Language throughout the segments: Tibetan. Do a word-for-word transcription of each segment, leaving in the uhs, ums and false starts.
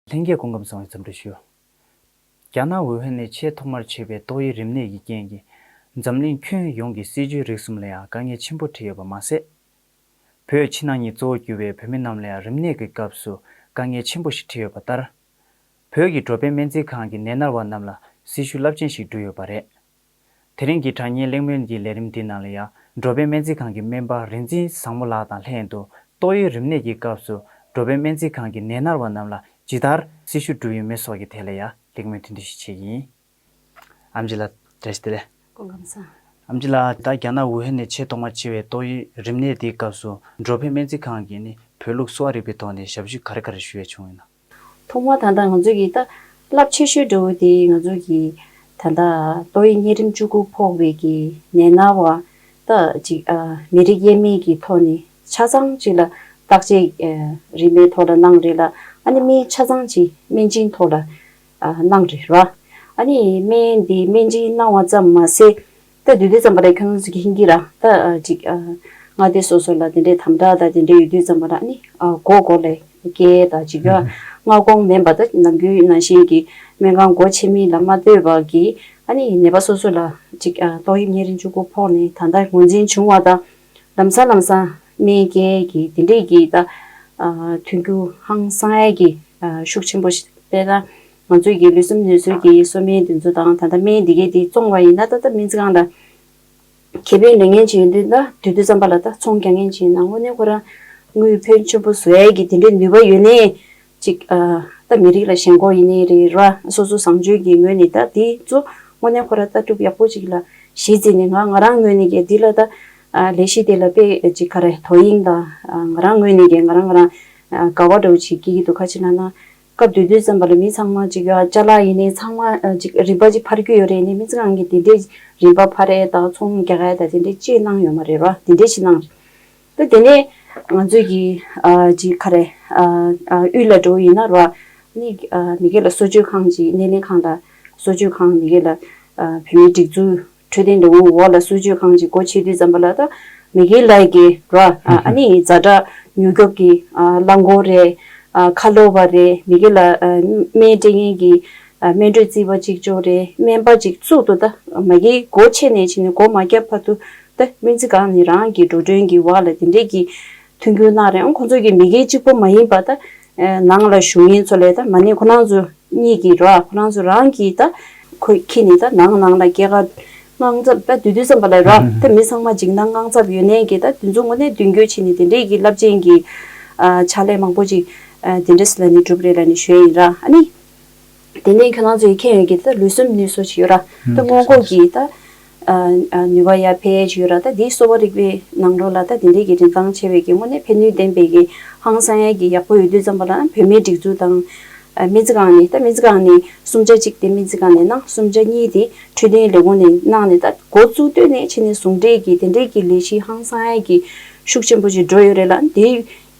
ལྷན་རྒྱས་སྐུ་ཁམས་བཟང་བའི་འཚམས་འདྲི་ཞུ། རྒྱ་ནག་ཝུ་ཧན་ནས་ཆེས་ཐོག་མར་མཆེད་པའི་ཏོག་དབྱིབས་རིམས་ནད་ཀྱི་རྐྱེན་གྱིས་འཛམ་གླིང་ཁྱོན་ཡོངས་ཀྱི་སྲིད་ཇུས་རིག་གསུམ་ལ་ཡང་དཀའ་ངལ་ཆེན་པོ་འཕྲད་ཡོད་པ་མ་ཟད། བོད་ཕྱི་ནང་གཉིས་གཙོ་བོ་གྱུར་བའི་བོད་མི་རྣམས་ལ་ཡང་རིམས་ནད་ཀྱི་སྐབས་སུ་དཀའ་ངལ་ཆེན་པོ་ཞིག་འཕྲད་ཡོད་པ་ལྟར། བོད་ཀྱི་འགྲོ་ཕན་སྨན་རྩིས་ཁང་གི་ནད་མནར་བ་རྣམས་ལ་སྲི་ཞུ་རླབས་ཆེན་ཞིག་བསྒྲུབས་ཡོད་པ་རེད། དེ་རིང་གི་དྲ་བརྙན་གླེང་མོལ་གྱི་ལས་རིམ་འདི་ནང་ལ་ཡང་འགྲོ་ཕན་སྨན་རྩིས་ཁང་གི་སྨན་པ་རིག་འཛིན་བཟང་མོ་ལགས་དང་ལྷན་དུ་ཏོག་དབྱིབས་རིམས་ནད་ཀྱི་སྐབས་སུ་འགྲོ་ཕན་སྨན་རྩིས་ཁང་གི་ནད་མནར་བ་རྣམས་ལ་ཇི་ལྟར་སྲི་ཞུ་བསྒྲུབས་ཡོད་མེད་སོགས་ཀྱི་ཐད་ལ་ཡང་གླེང་མོལ་དེ་འདྲ་ཞིག་བྱེད་ཀྱི་ཡིན། ཨེམ་ཆི་ལགས་བཀྲ་ཤིས་བདེ་ལེགས། སྐུ་ཁམས་བཟང་། ཨེམ་ཆི་ལགས། ད་རྒྱ་ནག་ཝུ་ཧན་ནས་ཆེས་ཐོག་མར་མཆེད་པའི་ཏོག་དབྱིབས་རིམས་ནད་འདིའི་སྐབས་སུ་འགྲོ་ཕན་སྨན་རྩིས་ཁང་གིས་ནི་བོད་ལུགས་གསོ་བ་རིག་པའི་ཐོག་ནས་ཞབས་ཞུ་ག་རེ་ག་རེ་ཞུ་ཡས་བྱུང་ཡོད་ན། ཐོག་མར་ད་ལྟ་ང་ཚོ་གི་ད་རླབས་ཆེ་ཤོས་འདྲ་བོ་དེ་ང་ཚོ་གི་ད་ལྟ་ཏོག་དབྱིབས་གཉན་རིམས་བཅུ་དགུ་ཕོག་པའི་གི་ནད་མནར་བ་ད་ཅིག་ཨ་མི་རིགས་དབྱེ་མེད་ཀྱི་ཐོག་ནས་ཆ་ཚང་ཅིག་ལ་བརྟག་དཔྱད་ཨ་རིམ་པའི་ཐོག་ལ་གནང་རེད་ལ། ཨ་ནི་སྨན་ཆ་ཚང་ཅིག་སྨན་སྦྱིན་ཐོག་ལ་ཨ་གནང་རེད་ར། ཨ་ནི་སྨན་འདི་སྨན་སྦྱིན་གནང་བ་ཙམ་མ་ཟད། ད་དུས་དུས་ཙམ་པ་ལ་ཁྱོད་རང་ཚོ་གི་ཧིན་གྱི་ར་ད་ཨ་ཅིག་ཨ་མངའ་སྡེ་སོ་སོ་ལ་དེ་འདྲའི་དམ་དྲག་དང་དེ་འདྲའི་ཡོད་དུས་ཙམ་པ་ལ་ཨ་ནི་ཨ་སྒོ་སྒོ་ལ་སྐྱེལ་དང་ཅིག་ཡ་སྔ་དགོང་མིན་པ་ད་ནམ་རྒྱུན་ནང་བཞིན་གྱི་སྨན་ཁང་སྒོ་ཕྱེ་མིན་ལ་མ་ལྟོས་པ་གི་ཨ་ནི་ནད་པ་སོ་སོ་ལ་ཅིག་ཨ་ཏོག་དབྱིབས་གཉན་རིམས་བཅུ་དགུ་ཕོག་ནས་ད་ལྟ་ངོས་འཛིན་བྱུང་བ་དང་། ལམ་སང་ལམ་སང་སྨན་སྐྱེལ་གྱི་དེ་འདྲས་ཀྱི་ད་ཨ་མཐུན་འགྱུར་ཧང་སང་ཡས་ཀྱི་ཨ་ཤུགས་ཆེན་པོ་ཞིག་དཔེར་ན་ང་ཚོས་ཀྱི་ལུས་སེམས་ནུས་གསོ་གི་གསོ་སྨན་དེ་ཚོ་དང་ད་ལྟ་སྨན་འདི་གས་དེ་བཙོང་བ་ཡིན་ན་ད་ལྟ་སྨན་རྩིས་ཁང་ལ་ཁེ་ཕན་ལེན་མཁན་ཅིག་ཡིན་དུས་ད་དུས་དུས་ཙམ་པ་ལ་ད་ཚོང་རྒྱག་མཁན་ཅིག་ཡིན་ན་དངོས་གནས་ཁོ་རང་དངུལ་ཕོན་ཆེན་པོ་བཟོ་ཡས་ཀྱི་དེ་འདྲའི་ནུས་པ་ཡོད་ནའི། ཅིག་ཨ་ད་མི་རིགས་ལ་ཞེན་ཁོག་ཡིན་ནའི་རེད་ར། སོ་སོ་བཟང་སྤྱོད་ཀྱི་ངོས་ནས་ད་དེ་ཚོ་དངོས་གནས་ཁོ་ར་ལྟ་གྲུབ་ཡག་པོ་ཅིག་ལ་གཞི་འཛིན་ནས་ང་ང་རང་ངོས་ནས་ཀྱི་འདི་ལ་ད་ཨ་ལས་གཞི་དེ་ལ་དཔེ་ཅིག་ག་རེ་དོ་དབྱིངས་དང་ཨ་ང་རང་ངོས་ནས་ཀྱི་ང་རང་ང་རང་ཨ་དགའ་བ་འདྲ་བོ་ཅིག་སྐྱེ་གི་འདུག་ག་ཅི་ལབ་ན་སྐབས་དུས་དུས་ཙམ་པ་ལ་མི་ཚང་མ་ཅིག་ཡ་ཅ་ལག་ཡིན་ནའི་ཚང་མ་ཨ་ཅིག་རིན་པ་ཅིག་འཕར་རྒྱུ་ཡོད་རེད་ནི་མི་ཚང་གི་དེ་འདྲས་རིན་པ་འཕར་ཡས་དང་ཚོང་རྒྱག་ཡས་དང་དེ་འདྲས་ཅིག་གནང་ཡོད་མ་རེད་ར། དེ་འདྲས་ཅིག་གནང་རེད། ད་དེ་ནས་ང་ཚོས་ཀྱི་ཨ་ཅིག་ག་རེ་ཨ་ཨ་དབུས་ལ་འགྲོ་ཡིན་ན་ར་ནི་ཨ་མི་སྒེར་ལ་གསོ་བཅོས་ཁང་ཅིག་སྣེ་ལེན་ཁང་དང་གསོ་བཅོས་ཁང་མི་སྒེར་ལ་ཨ་བོད་མིའི་སྒྲིག་འཛུགས་འཕྲོད་བསྟེན་ལས་ཁུངས་འོག་ལ་གསོ་བཅོས་ཁང་ཅིག་སྒོ་ཕྱེ་དུས་ཙམ་པ་ལ་ད་མི་སྒེར་ལ་ཀྱི་ར་ཨ་ཨ་ནི་ཛ་དྲག་མྱུར་སྐྱོབ་ཀྱི་ཨ་རླངས་འཁོར་རེད། ཨ་ཁ་ལོ་བ་རེད། མི་སྒེར་ལ་ཨ་སྨན་སྤྲད་མཁན་གྱི་ཨ་སྨན་སྤྲོད་རྩིས་པ་གཅིག་ལྕོགས་རེད། སྨན་པ་གཅིག་བཙུགས་འདུག་ད་མ་གིའི་སྒོ་ཕྱེ་ནས་ཕྱིན་ནས་སྒོ་མ་བརྒྱབ་བར་དུ་ད་སྨན་རྩིས་ཁང་ནི་རང་གི་འགྲོ་གྲོན་གྱི་འོག་ལ་དེ་འདྲས་ཀྱི་མཐུན་འགྱུར་གནང་རེད། ཨང་ཁོང་ཚོ་གི་མི་སྒེར་གཅིག་པོ་མ་ཡིན་པ་ད་ནང་ལ་བཞུགས་མཁན་ཚོ་ལས་ད་མ་ཎི་ཁོ་རང་ཚོ་གཉིས་ཀྱི་རོ་ཁོ་རང་ཚོ་རང་གི་ད་ཁོ་ཁྱི་ནི་ད་ནང་ནང་ལ་སྐྱེལ་ཀ་དངངས་འཚབ་ད་དུས་དུས་ཙམ་པ་ལ་རོ་ད་མི་ཚང་མ་འཇིགས་སྣང་དངངས་འཚབ་ཡོད་ནའི་གི་ད་དུས་ཚོད་དངོས་གནས་མདུན་སྐྱོད་བྱས་ནས་དེ་འདྲས་ཀྱི་རླབས་ཆེན་གྱི་ཕྱག་ལས་མང་པོ་ཅིག་དེ་འདྲས་ལ་ནི་གྲུབ་རེད་ལ་ནི་ཞུ་ཡ་ཡིན་ར། ཨ་ནི། དེ་ནས་ཁྱོད་རང་ཚོའི་མཁྱེན་ཡོད་ཀྱི་ད་ལུས་སེམས་ནུས་གསོ་ཞིག་ཡོད་ར། ད་སྔོན་འགོག་གི་ད་ནུས་པ་ཡར་འཕེལ་ཞིག་ཡོད་ར། ད་འདིའི་གསོ་བ་རིག་པའི་ནང་ལོགས་ལ་ད་དེ་འདྲས་ཀྱི་རིན་ཐང་ཆེ་བའི་གི་དངོས་གནས་ཕན་ནུས་ལྡན་པའི་གི་ཧང་སང་ཡ་གི་ཡག་པོ་ཡོད་དུས་ཙམ་པ་ལ་བོད་མིའི་སྒྲིག་འཛུགས་དང་སྨན་རྩིས་ཁང་ནས་ད་སྨན་རྩིས་ཁང་ནས་གསུམ་ཆ་གཅིག་དེ་སྨན་རྩིས་ཁང་ནས་གནང་། གསུམ་ཆ་གཉིས་དེ་འཕྲོད་བསྟེན་ལས་ཁུངས་ནས་གནང་ནས་ད་འགོ་བཙུགས་དུས་ནས་ཕྱི་ནས་ཟུང་འབྲེལ་གྱི་དེ་འདྲས་ཀྱི་ལས་གཞི་ཧང་སང་ཡ་གི་ཤུགས་ཆེན་པོ་ཞིག་འགྲོ་ཡོད་རེད་ལ། འདི་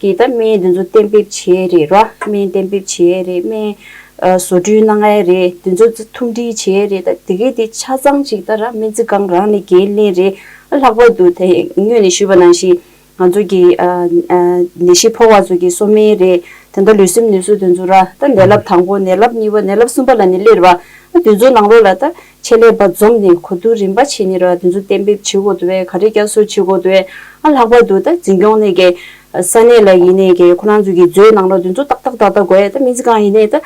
གི་ད་སྨན་དེ་ཚོ་གཏན་འབེབས་བྱས་རེད་ར། སྨན་གཏན་འབེབས་བྱས་རེད། སྨན་ཨ་བཟོ་སྐྲུན་གནང་ཡ་རེད། དེ་ཚོ་ཐུམ་སྒྲིལ་བྱས་རེད། ད་དེ་གའི་དེ་ཆ་ཚང་ཅིག་ད་ར་སྨན་རྩིས་ཁང་རང་ནས་འགན་ལེན་རེད། ཨ་ལྷག་པར་དུ་དེ་སྔོན་ནས་ཞུས་པ་ནང་བཞིན་ང་ཚོ་གི་ཨ་ཨ་ནད་གཞི་ཕོག་པ་ཚོ་གི་གསོ་སྨན་རེད། དེ་འདྲ་ལུས་སེམས་ནུས་གསོ་དེ་ཚོ་ར་ད་ནད་རླབས་དང་པོ་ནད་རླབས་གཉིས་པ་ནད་རླབས་གསུམ་པ་ལ་ནི་སླེབས་རེད་བ། ཨ་དེ་ཚོ་ནང་ལོགས་ལ་ད་ཆེད་ལས་པ་འཛོམས་ནས་གོ་བསྡུར་རིམ་པ་བྱས་ནས་ར་དེ་ཚོ་གཏན་འབེབས་བྱེད་དགོས་འདུག་བས། ག་རེ་བསྐྱར་གསོ་བྱེད་དགོས་འདུག་བས། ཨ་ལྷག་པར་དུ་ད་འཛིན་སྐྱོང་ནས་ཀྱི་ས་གནས་ལ་ཡིན་ནས་ཀྱི་ཁོ་རང་ཚོ་གི་མཛོད་ནང་ལོགས་དེ་ཚོ་ཏག་ཏག་ཏག་ཏག་དགོས་ཡ། ད་སྨན་རྩིས་ཁང་ཡིན་ནས་ད་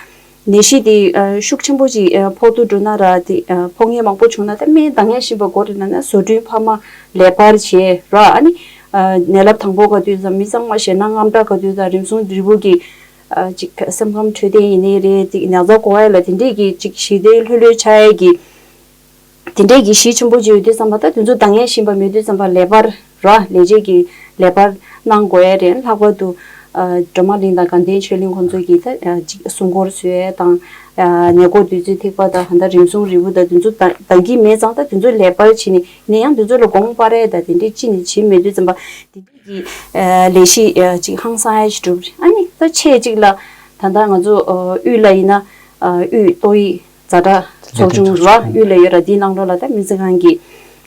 ནད་གཞི་དེ་ཤུགས་ཆེན་པོ་ཅིག་ཕོག་ཐུག་འགྲོ་ན་ར་དེ་ཕོག་ཉེན་མང་པོ་བྱུང་ན་ད་སྨན་འདང་ངེས་བཞིན་པ་དགོས་རེད་ལབ་ན་བཟོ་སྐྲུན་འཕར་མ་ལེགས་པར་བྱས་ར། ཨ་ནི་ནད་རླབས་དང་པོ་ག་དུས་ཙམ་མི་ཚང་མ་ཞེད་སྣང་དངངས་སྐྲག་ག་དུས་ཙམ་རིམས་སྲུང་འབྲས་བུ་གི་ཅིག་སེམས་ཁམས་འཕྲོད་བསྟེན་ཡིན་ནའི་རེད། ཅིག་ཉར་ཚགས་གོ་བ་ལ་དེ་འདྲས་ཀྱི་ཅིག་ཞི་བདེ་ལྷོད་ལྷོད་ཆགས་ཡས་ཀྱི་དེ་འདྲས་ཀྱི་གཞི་ཆེན་པོ་ཅིག་ཡོད་དུས་ཙམ་པ་ད་དེ་ཚོ་འདང་ངེས་བཞིན་པ་མེད་དུས་ཙམ་པ་ལེགས་པར་ར་ལས་བྱེད་ཀྱི་ལེགས་པར་གནང་དགོས་ཡས་རེད། ལྷག་པར་དུ་སྒྲོལ་མ་གླིང་དང་དགའ་ལྡན་ཆོས་གླིང་ཁོང་ཚོས་ཀྱི་ད་ཅིག་སྲུང་འཁོར་བཟོ་ཡས་དང་ནད་འགོག་དུས་ཚོད་ཐིགས་པ་དང་ད་རིམས་སྲུང་རིལ་བུ་དང་དེ་ཚོ་འདང་གི་མེད་ཙང་ད་དེ་ཚོ་ལེགས་པར་བྱས་ནས་ནས་ཡང་དེ་ཚོ་ལ་དགོངས་པ་རེད། ད་དེ་འདྲས་ཅི་ནས་བྱེད་མེད་དུས་ཙམ་པ་དེ་འདྲས་ཀྱི་ལས་གཞི་ཅིག་ཧང་སང་ཡ་ཞིག་གྲུབ་རེད། ཨ་ནི་ད་ཆེས་གཅིག་ལ་ད་ལྟ་ང་ཚོ་དབུས་ལ་ཡིན་ན་དབུས་ཏོག་དབྱིབས་ཛ་དྲག་ཚོགས་ཆུང་ར་དབུས་ལ་ཡོད་ར། དེའི་ནང་ལོགས་ལ་ད་སྨན་རྩིས་ཁང་གི་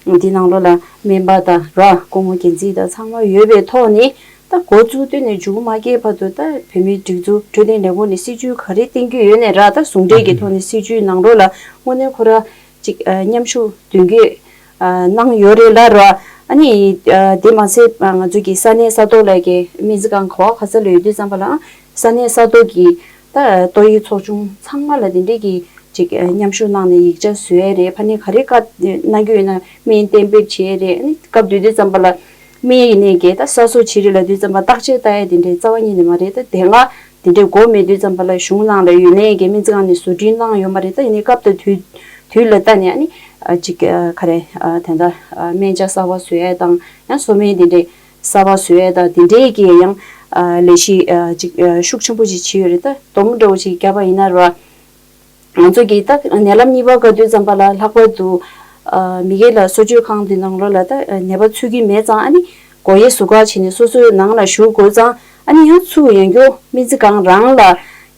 དེའི་ནང་ལོགས་ལ་སྨན་པ་དང་ར་སྐུ་ངོ་འགན་འཛིན་དང་ཚང་མ་ཡོད་པའི་ཐོག་ནས་ད་ ད་འགོ་བཙུགས་དུས་ནས་མཇུག་མ་སྐྱེལ་བར་དུ་ད་བོད་མིའི་སྒྲིག་འཛུགས་འཕྲོད་བསྟེན་ལས་ཁུངས་ནས་སྲིད་ཇུས་ག་རེ་བཏིང་གི་ཡོད་ནའི་ར། ད་ཟུང་འབྲེལ་གྱི་ཐོག་ནས་སྲིད་ཇུས་ནང་ལོགས་ལ་དངོས་གནས་ཁོ་ར་ཅིག་ཨ་མཉམ་ཞུགས་མདུན་སྐྱོད་ཨ་གནང་ཡོད་རེད་ལ་ར། ཨ་ནི་ཨ་དེ་མ་ཟད་ང་ཚོ་གི་ས་གནས་ས་ཐོག་ལ་གི་སྨན་རྩིས་ཁང་ག་བ་ག་ས་ལ་ཡོད་དུས་ཙམ་པ་ལ་ས་གནས་ས་ཐོག་གི་ད་ཏོག་དབྱིབས་ཚོགས་ཆུང་ཚང་མ་ལ་དེ་འདྲས་ཀྱི་ཅིག་ཨ་མཉམ་ཞུགས་གནང་ནས་ཡིག་ཆ་བཟོ་ཡས་རེད། ཕ་ནས་ག་རེ་བཀའ་གནང་རྒྱུ་ཡོད་ན་སྨན་གཏན་འབེབས་བྱེད་ཡས་རེད། ཨ་ནི་སྐབས་དེ་དུས་ཙམ་པ་ལ་སྨན་ཡིན་ནའི་གི་ད་གསར་བཟོ་བྱེད་རེས་ལབ་དུས་ཙམ་པ་བརྟག་དཔྱད་ལྟ་ཡས་དེ་འདྲའི་རྩ་བ་ཉིད་ནས་མ་རེད། ད་དེ་སྔ་དེ་འདྲའི་མགོ་མེད་དུས་ཙམ་པ་ལ་གཞུང་ནང་ལ་ཡོད་ནའི་གི་སྨན་རྩིས་ཁང་ནས་བཟོ་སྐྲུན་གནང་ཡོད་མ་རེད། ད་ཡིན་ནའི་སྐབས་དང་དུས་དུས་ལ་ལྟ་ནས་ཨ་ནི་ཨ་ཅིག་ཨ་ག་རེ་ཨ་ད་ལྟ་ཨ་སྨན་ཆ་གསར་པ་བཟོ་ཡས་དང་ཡང་བཟོ་སྨན་དེ་འདྲའི་གསར་པ་བཟོ་ཡས་དང་དེ་འདྲའི་གི་ཡང་ཨ་ལས་གཞི་ཨ་ཅིག་ཨ་ཤུགས་ཆེན་པོ་ཅིག་བྱས་ཡོད་རེད། ད་སྡོམ་འདྲ་བོ་ཅིག་བརྒྱབ་པ་ཡིན་ན་ར། ང་ཚོ་གིས་ད་ནད་ལམ་གཉིས་པ་བཀག་དུས་ཙམ་པ་ལ་ལྷག་པར་དུ་ཨ་མི་སྒེར་ལ་གསོ་བཅོས་ཁང་དེ་ནང་ལོགས་ལ་ད་ནད་པ་ཚུད་ཀྱི་མེད་ཙང་ཨ་ནི་སྒོ་དབྱེ་ཟུར་བཀག་བྱས་ནས་སོ་སོའི་ནང་ལ་བཞུགས་དགོས་ཙང་ཨ་ནི་ཡང་ཚུར་ཡང་བསྐྱར་སྨན་རྩིས་ཁང་རང་ལ་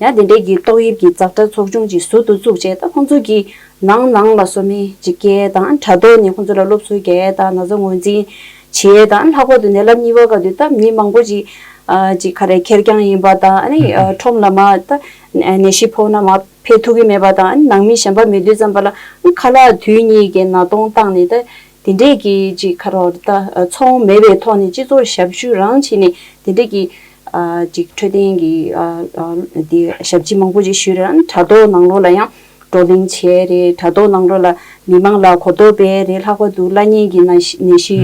ཡང་དེ་འདྲའི་གི་ཏོག་དབྱིབས་ཀྱི་ཛ་དྲག་ཚོགས་ཆུང་ཅིག་ཟུར་དུ་བཙུགས་བྱས། ད་ཁོང་ཚོ་གིས་ནང་ནང་ལ་བཟོ་སྨན་ཅིག་སྐྱེལ་དང་དྲ་ཐོག་ནས་ཁོང་ཚོ་ལ་སློབ་གསོ་རྒྱག་ཡས་དང་ན་ཚ་ངོས་འཛིན་བྱེད་ཡས་དང་། ལྷག་པར་དུ་ནད་ལམ་གཉིས་པ་བཀག་དུས་ད་མི་མང་པོ་ཅིག་ཨ་ཅིག་ག་རེ་ཁེར་རྐྱང་ཡིན་པ་དང་ཨ་ནི་ཨ་ཁྲོམ་ལ་མར་ད་ནད་གཞི་ཕོག་ན་མར་ཕེབས་ཐུབ་ཀྱི་མེད་པ་དང་། ཨ་ནི་ནང་མི་གཞན་པ་མེད་དུས་ཙམ་པ་ལ་ཨ་ནི་ཁ་ལག་དུས་གཉིས་ཀྱི་ནང་གཏོང་བཏང་ནས་ད་དེ་འདྲས་ཀྱི་ཅིག་ག་རེ་ད་ཚོང་མེད་པའི་ཐོག་ནས་སྤྱི་ཚོགས་ཞབས་ཞུ་རང་བྱས་ནས་དེ་འདྲས་ཀྱི་ཨ་ཅིག་འཕྲོད་བསྟེན་གྱི་ཨ་ཨ་དེ་ཞབས་ཕྱི་མང་པོ་ཅིག་ཞུས་རེད། ཨ་ནི་དྲ་ཐོག་ནང་ལོགས་ལ་ཡང་བགྲོ་གླེང་བྱས་རེད། དྲ་ཐོག་ནང་ལོགས་ལ་མི་མང་ལ་གོ་རྟོགས་སྤེལ་རེད། ལྷག་པར་དུ་བླ་གཉན་གྱི་ནད་གཞི་ནད་གཞི་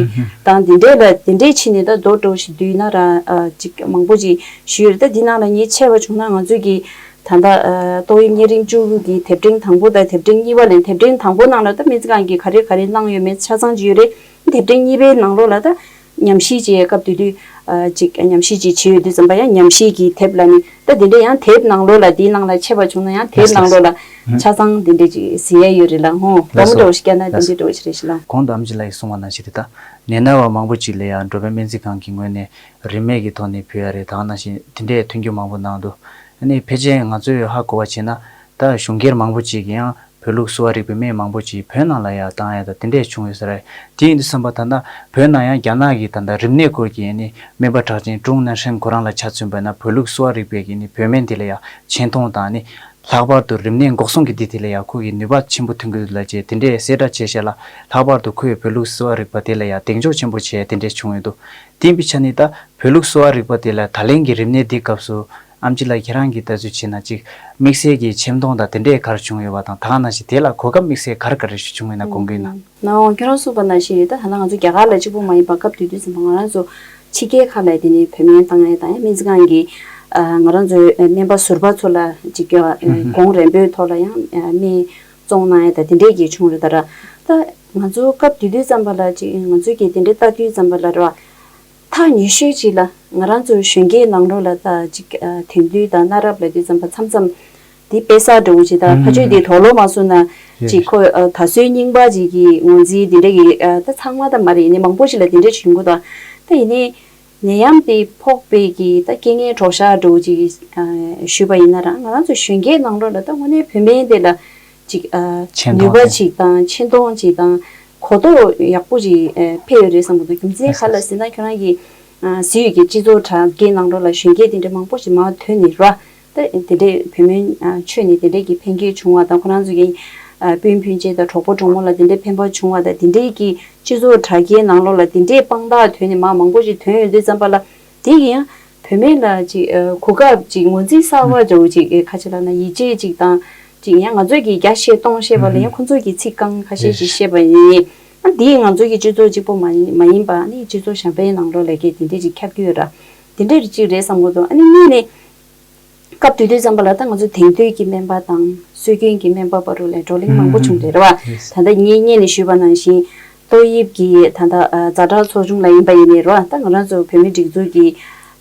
དང་དེ་འདྲས་ལ་དེ་འདྲས་བྱས་ནས་ད་རྡོག་རྡོག་ཞིག་བསྡུས་ན་ར་ཨ་ཅིག་མང་པོ་ཅིག་ཞུས་རེད། ད་འདི་ནང་ལ་ངས་འཆད་པ་བྱུང་ན་ང་ཚོས་ཀྱི་ད་ལྟ་ཨ་ཏོག་དབྱིབས་གཉན་རིམས་བཅུ་དགུ་གི་དེབ་ཕྲེང་དང་པོ་དང་དེབ་ཕྲེང་གཉིས་པ་ལས་དེབ་ཕྲེང་དང་པོ་ནང་ལ་ད་སྨན་རྩིས་ཁང་གིས་ག་རེ་ག་རེ་གནང་ཡོད་མེད་ཆ་ཚང་ཅིག་ཡོད་རེད། དེབ་ཕྲེང་གཉིས་པའི་ནང་ལོགས་ལ་ད་ཉམས་ཞིབ་བྱེད་སྐབས་དེ་དུས་ཨ་ཅིག་ཉམས་ཞིབ་ཅིག་བྱེད་ཡོད་དུས་ཙམ་པ་ཡང་ཉམས་ཞིབ་ཀྱི་དེབ་ལ་ནི་ད་དེ་འདྲ་ཡང་དེབ་ནང་ལོགས་ལ་དེའི་ནང་ལ་འཆད་པ་བྱུང་ན་ཡང་དེབ་ནང་ལོགས་ལ་ཆ་ཚང་དེ་འདྲ་ཅིག་གཟིགས་ཡ་ཡོད་རེད་ལ། ཧོ་སྡོམ་འདྲ་བོ་ཞིག་བསྐྱལ་ན་དེ་འདྲ་འདྲ་བོ་ཞིག་རེད་ཤག་ལ། གོང་དུ་ཨམ་ཆི་ལགས་ཀྱིས་གསུངས་པ་ནང་བཞིན་དེ་ད་ནད་ན་བ་མང་པོ་ཅིག་ལ་ཡང་འགྲོ་ཕན་སྨན་རྩིས་ཁང་གི་ངོས་ནས་རིན་མེད་ཀྱི་ཐོག་ནས་ཕུལ་ཡ་རེད། ད་ག་ནང་བཞིན་དེ་འདྲའི་མཐུན་འགྱུར་མང་པོ་གནང་འདུག་ཨ་ནི་ཕལ་ཆེར་ང་ཚོས་ཧ་གོ་བ་བྱས་ན་ད་གཞུང་སྒེར་མང་པོ་ཅིག་གིས་ཡང་བོད་ལུགས་གསོ་བ་རིག་པའི་སྨན་མང་པོ་ཅིག་བོད་ནང་ལ་ཡང་བཏང་ཡ་དང་དེ་འདྲས་བྱུང་ཡོད་ས་རེད། དེ་ཡིན་དུས་ཙམ་པ་ད་ལྟ་བོད་ནང་ཡང་རྒྱ་ནག་གི་ད་ལྟ་རིམས་ནད་སྐོར་གྱི་ཨ་ནི་སྨན་པ་གྲགས་ཅན་ཀྲུང་ནན་ཧྲེང་ཁོ་རང་ལ་ཆ་མཚོན་པ་ན་བོད་ལུགས་གསོ་བ་རིག་པའི་གི་ཨ་ནི་བོད་སྨན་དེ་ལ་ཡང་ཆེ་མཐོང་དང་ཨ་ནི་ལྷག་པར་དུ་རིམས་ནད་འགོག་སྲུང་གི་འདི་དེ་ལ་ཡང་ཁོ་གི་ནུས་པ་ཆེན་པོ་ཐོན་གི་འདུག་ལབ་བྱས་དེ་འདྲས་གསལ་བསྒྲགས་བྱས་བཞག་ལ། ལྷག་པར་དུ་ཁོས་བོད་ལུགས་གསོ་བ་རིག་པ་དེ་ལ་ཡང་གདེང་འཇོག་ཆེན་པོ་བྱས་དེ་འདྲས་བྱུང་ཡོད་འདུག་དེ་ཡིན་པའི་ཆ་ནས་ད་བོད་ལུགས་གསོ་བ་རིག་པ་དེ་ལ་ད་ལན་གྱི་རིམས་ནད་འདི་སྐབས་སུ་ཨམ་ཆི་ལགས་ཁྱེད་རང་གིས་ལྟ་ཚུལ་བྱས་ན་ཅིག་དམིགས་བསལ་གྱི་ཆེ་མཐོང་དང་དེ་འདྲས་ག་རེ་བྱུང་ཡོད་པ་དང་ད་ག་ནང་བཞིན་དེ་ལ་གོ་སྐབས་དམིགས་བསལ་ག་རེ་ག་རེ་ཞིག་བྱུང་ཡོད་ན་དགོངས་ཀྱི་ཡོད་ན། ནའོ་ཁྱེད་རང་གསུངས་པ་ནང་བཞིན་རེད། ད་ཐ་ན་ང་ཚོ་རྒྱ་གར་ལ་གཅིག་པོ་མ་ཡིན་པ་སྐབས་དེ་དུས་ཙམ་པ་ང་རང་ཚོ་ཕྱི་རྒྱལ་ཁག་ལ་དེ་ནས་བོད་སྨན་བཏང་ཡས་དང་ཡང་སྨན་རྩིས་ཁང་གི་ང་རང་ཚོའི་སྨན་པ་ཟུར་པ་ཚོ་ལ་ཅིག་གོང་རན་པོའི་ཐོག་ལ་ཡང་སྨན་བཙོང་གནང་ཡས་དང་དེ་འདྲས་ཀྱི་བྱུང་རེད། ད་ར་ད་ང་ཚོ་སྐབས་དེ་དུས་ཙམ་པ་ལ་ཅིག་ང་ཚོས་ཀྱི་དེ་འདྲས་ལྟ་དུས་ཙམ་པ་ལ་ར་ཐག་ཉེ་ཤོས་ཅིག་ལ་ང་རང་ཚོ་གཞོན་སྐྱེས་ནང་ལོགས་ལ་ད་ཅིག་ཨ་དེང་དུས་དང་གནའ་རབས་ལ་དུས་ཙམ་པ་མཚམས་མཚམས་དེ་དཔེ་གསར་འདྲ་བོ་ཅིག་དང་ཕ་ཆོས་དེ་དོགས་སློང་མ་སོང་ན་ཅིག་ཁོ་ཨ་ད་གཟོད་རྙིང་པ་ཅིག་གི་ངོས་འཛིན་དེ་འདྲ་གི་ཨ་ད་ཚང་མ་ད་མ་རེད། ཡིན་ནའི་མང་པོ་ཞིག་ལ་དེ་འདྲ་བྱུང་གི་འདུག་ད་ཡིན་ནའི་ནད་ཡམས་དེ་ཕོག་པའི་གི་ད་རྐྱེན་ངན་གྲོགས་ཤར་འདྲ་བོ་ཅིག་ཨ་ཞུས་པ་ཡིན་ན་རང་ང་རང་ཚོ་གཞོན་སྐྱེས་ནང་ལོགས་ལ་ད་དངོས་གནས་བོད་སྨན་དེ་ལ་ཅིག་ཨ་ཆེ་མཐོང་ནུས་པ་ཅིག་དང་ཆེ་མཐོང་ཅིག་དང་གོ་རྟོགས་ཡག་པོ་ཅིག་ཨ་འཕེལ་ཡོད་རེད་བསམ་གི་འདུག་རྒྱུ་མཚན་ག་ལ་ཟེར་ན་ཁྱོད་རང་གི་ཨ་གཟིགས་ཡོད་ཀྱི་སྤྱི་ཚོགས་དྲ་རྒྱའི་ནང་ལོགས་ལ་གཞོན་སྐྱེས་དེ་འདྲ་མང་པོ་ཞིག་མར་ཐོན་ནས་ར། ད་དེ་འདྲའི་བོད་སྨན་ཨ་མཆོད་ནས་དེ་འདྲའི་གི་ཕན་སྐྱེད་བྱུང་བ་དང་ཁོ་རང་ཚོ་གི་ཨ་སྤུན་སྤུན་མཆེད་དང་གྲོགས་པོ་གྲོགས་མོ་ལ་དེ་འདྲའི་ཕན་པ་བྱུང་བ་དང་དེ་འདྲའི་གི་སྤྱི་ཚོགས་དྲ་རྒྱའི་ནང་ལོགས་ལ་དེ་འདྲའི་དཔང་རྟགས་ཐོན་ནས་མར་མང་པོ་ཞིག་ཐོན་ཡོང་དུས་ཙམ་པ་ལ་དེ་གི་ཡང་བོད་སྨན་ལ་ཅིག་ཨ་གོ་སྐབས་ཅིག་ངོས་འཛིན་གསར་བ་འདྲ་བོ་ཅིག་ཁ་ཆེ་ལ་ན་ཡིད་ཆེས་ཅིག་དང་ཅིག་ཡང་ང་ཚོས་ཀྱི་བརྒྱ་བཤད་སྟོང་བཤད་པ་ལ་ཡང་ཁོ་ཚོས་ཀྱི་ཚིག་རྐང་ཁ་ཤས་ཅིག་བཤད་པ་ཡིན། ཨ་འདིས་ང་ཚོ་གི་སྤྱི་ཚོགས་གཅིག་པོ་མ་ཡིན་མ་ཡིན་པ་ཨ་ནི་སྤྱི་ཚོགས་གཞན་པའི་ནང་ལོགས་ལ་གི་དེ་འདྲས་ཅིག་ཁྱབ་ཀྱི་ཡོད་ར། དེ་འདྲས་ཅིག་རེད་བསམ་གྱི་འདུག་ཨ་ནི་གཉིས་ནས་སྐབས་དེ་དུས་ཙམ་པ་ལ་ད་ང་ཚོ་དེང་དུས་ཀྱི་སྨན་པ་དང་སྲོལ་རྒྱུན་གྱི་སྨན་པ་བར་རུ་ལས་བགྲོ་གླེང་མང་པོ་བྱུང་རེད་ར་བ། ད་ལྟ་ངས་སྔོན་ནས་ཞུས་པ་ནང་བཞིན་ཏོག་དབྱིབས་ཀྱི་ད་ལྟ་ཛ་དྲག་ཚོགས་ཆུང་ལ་ཡིན་པ་ཡིན་ནའི་ར་བ། ད་ང་རང་ཚོ་བོད་མིའི་སྒྲིག་འཛུགས་ཀྱི་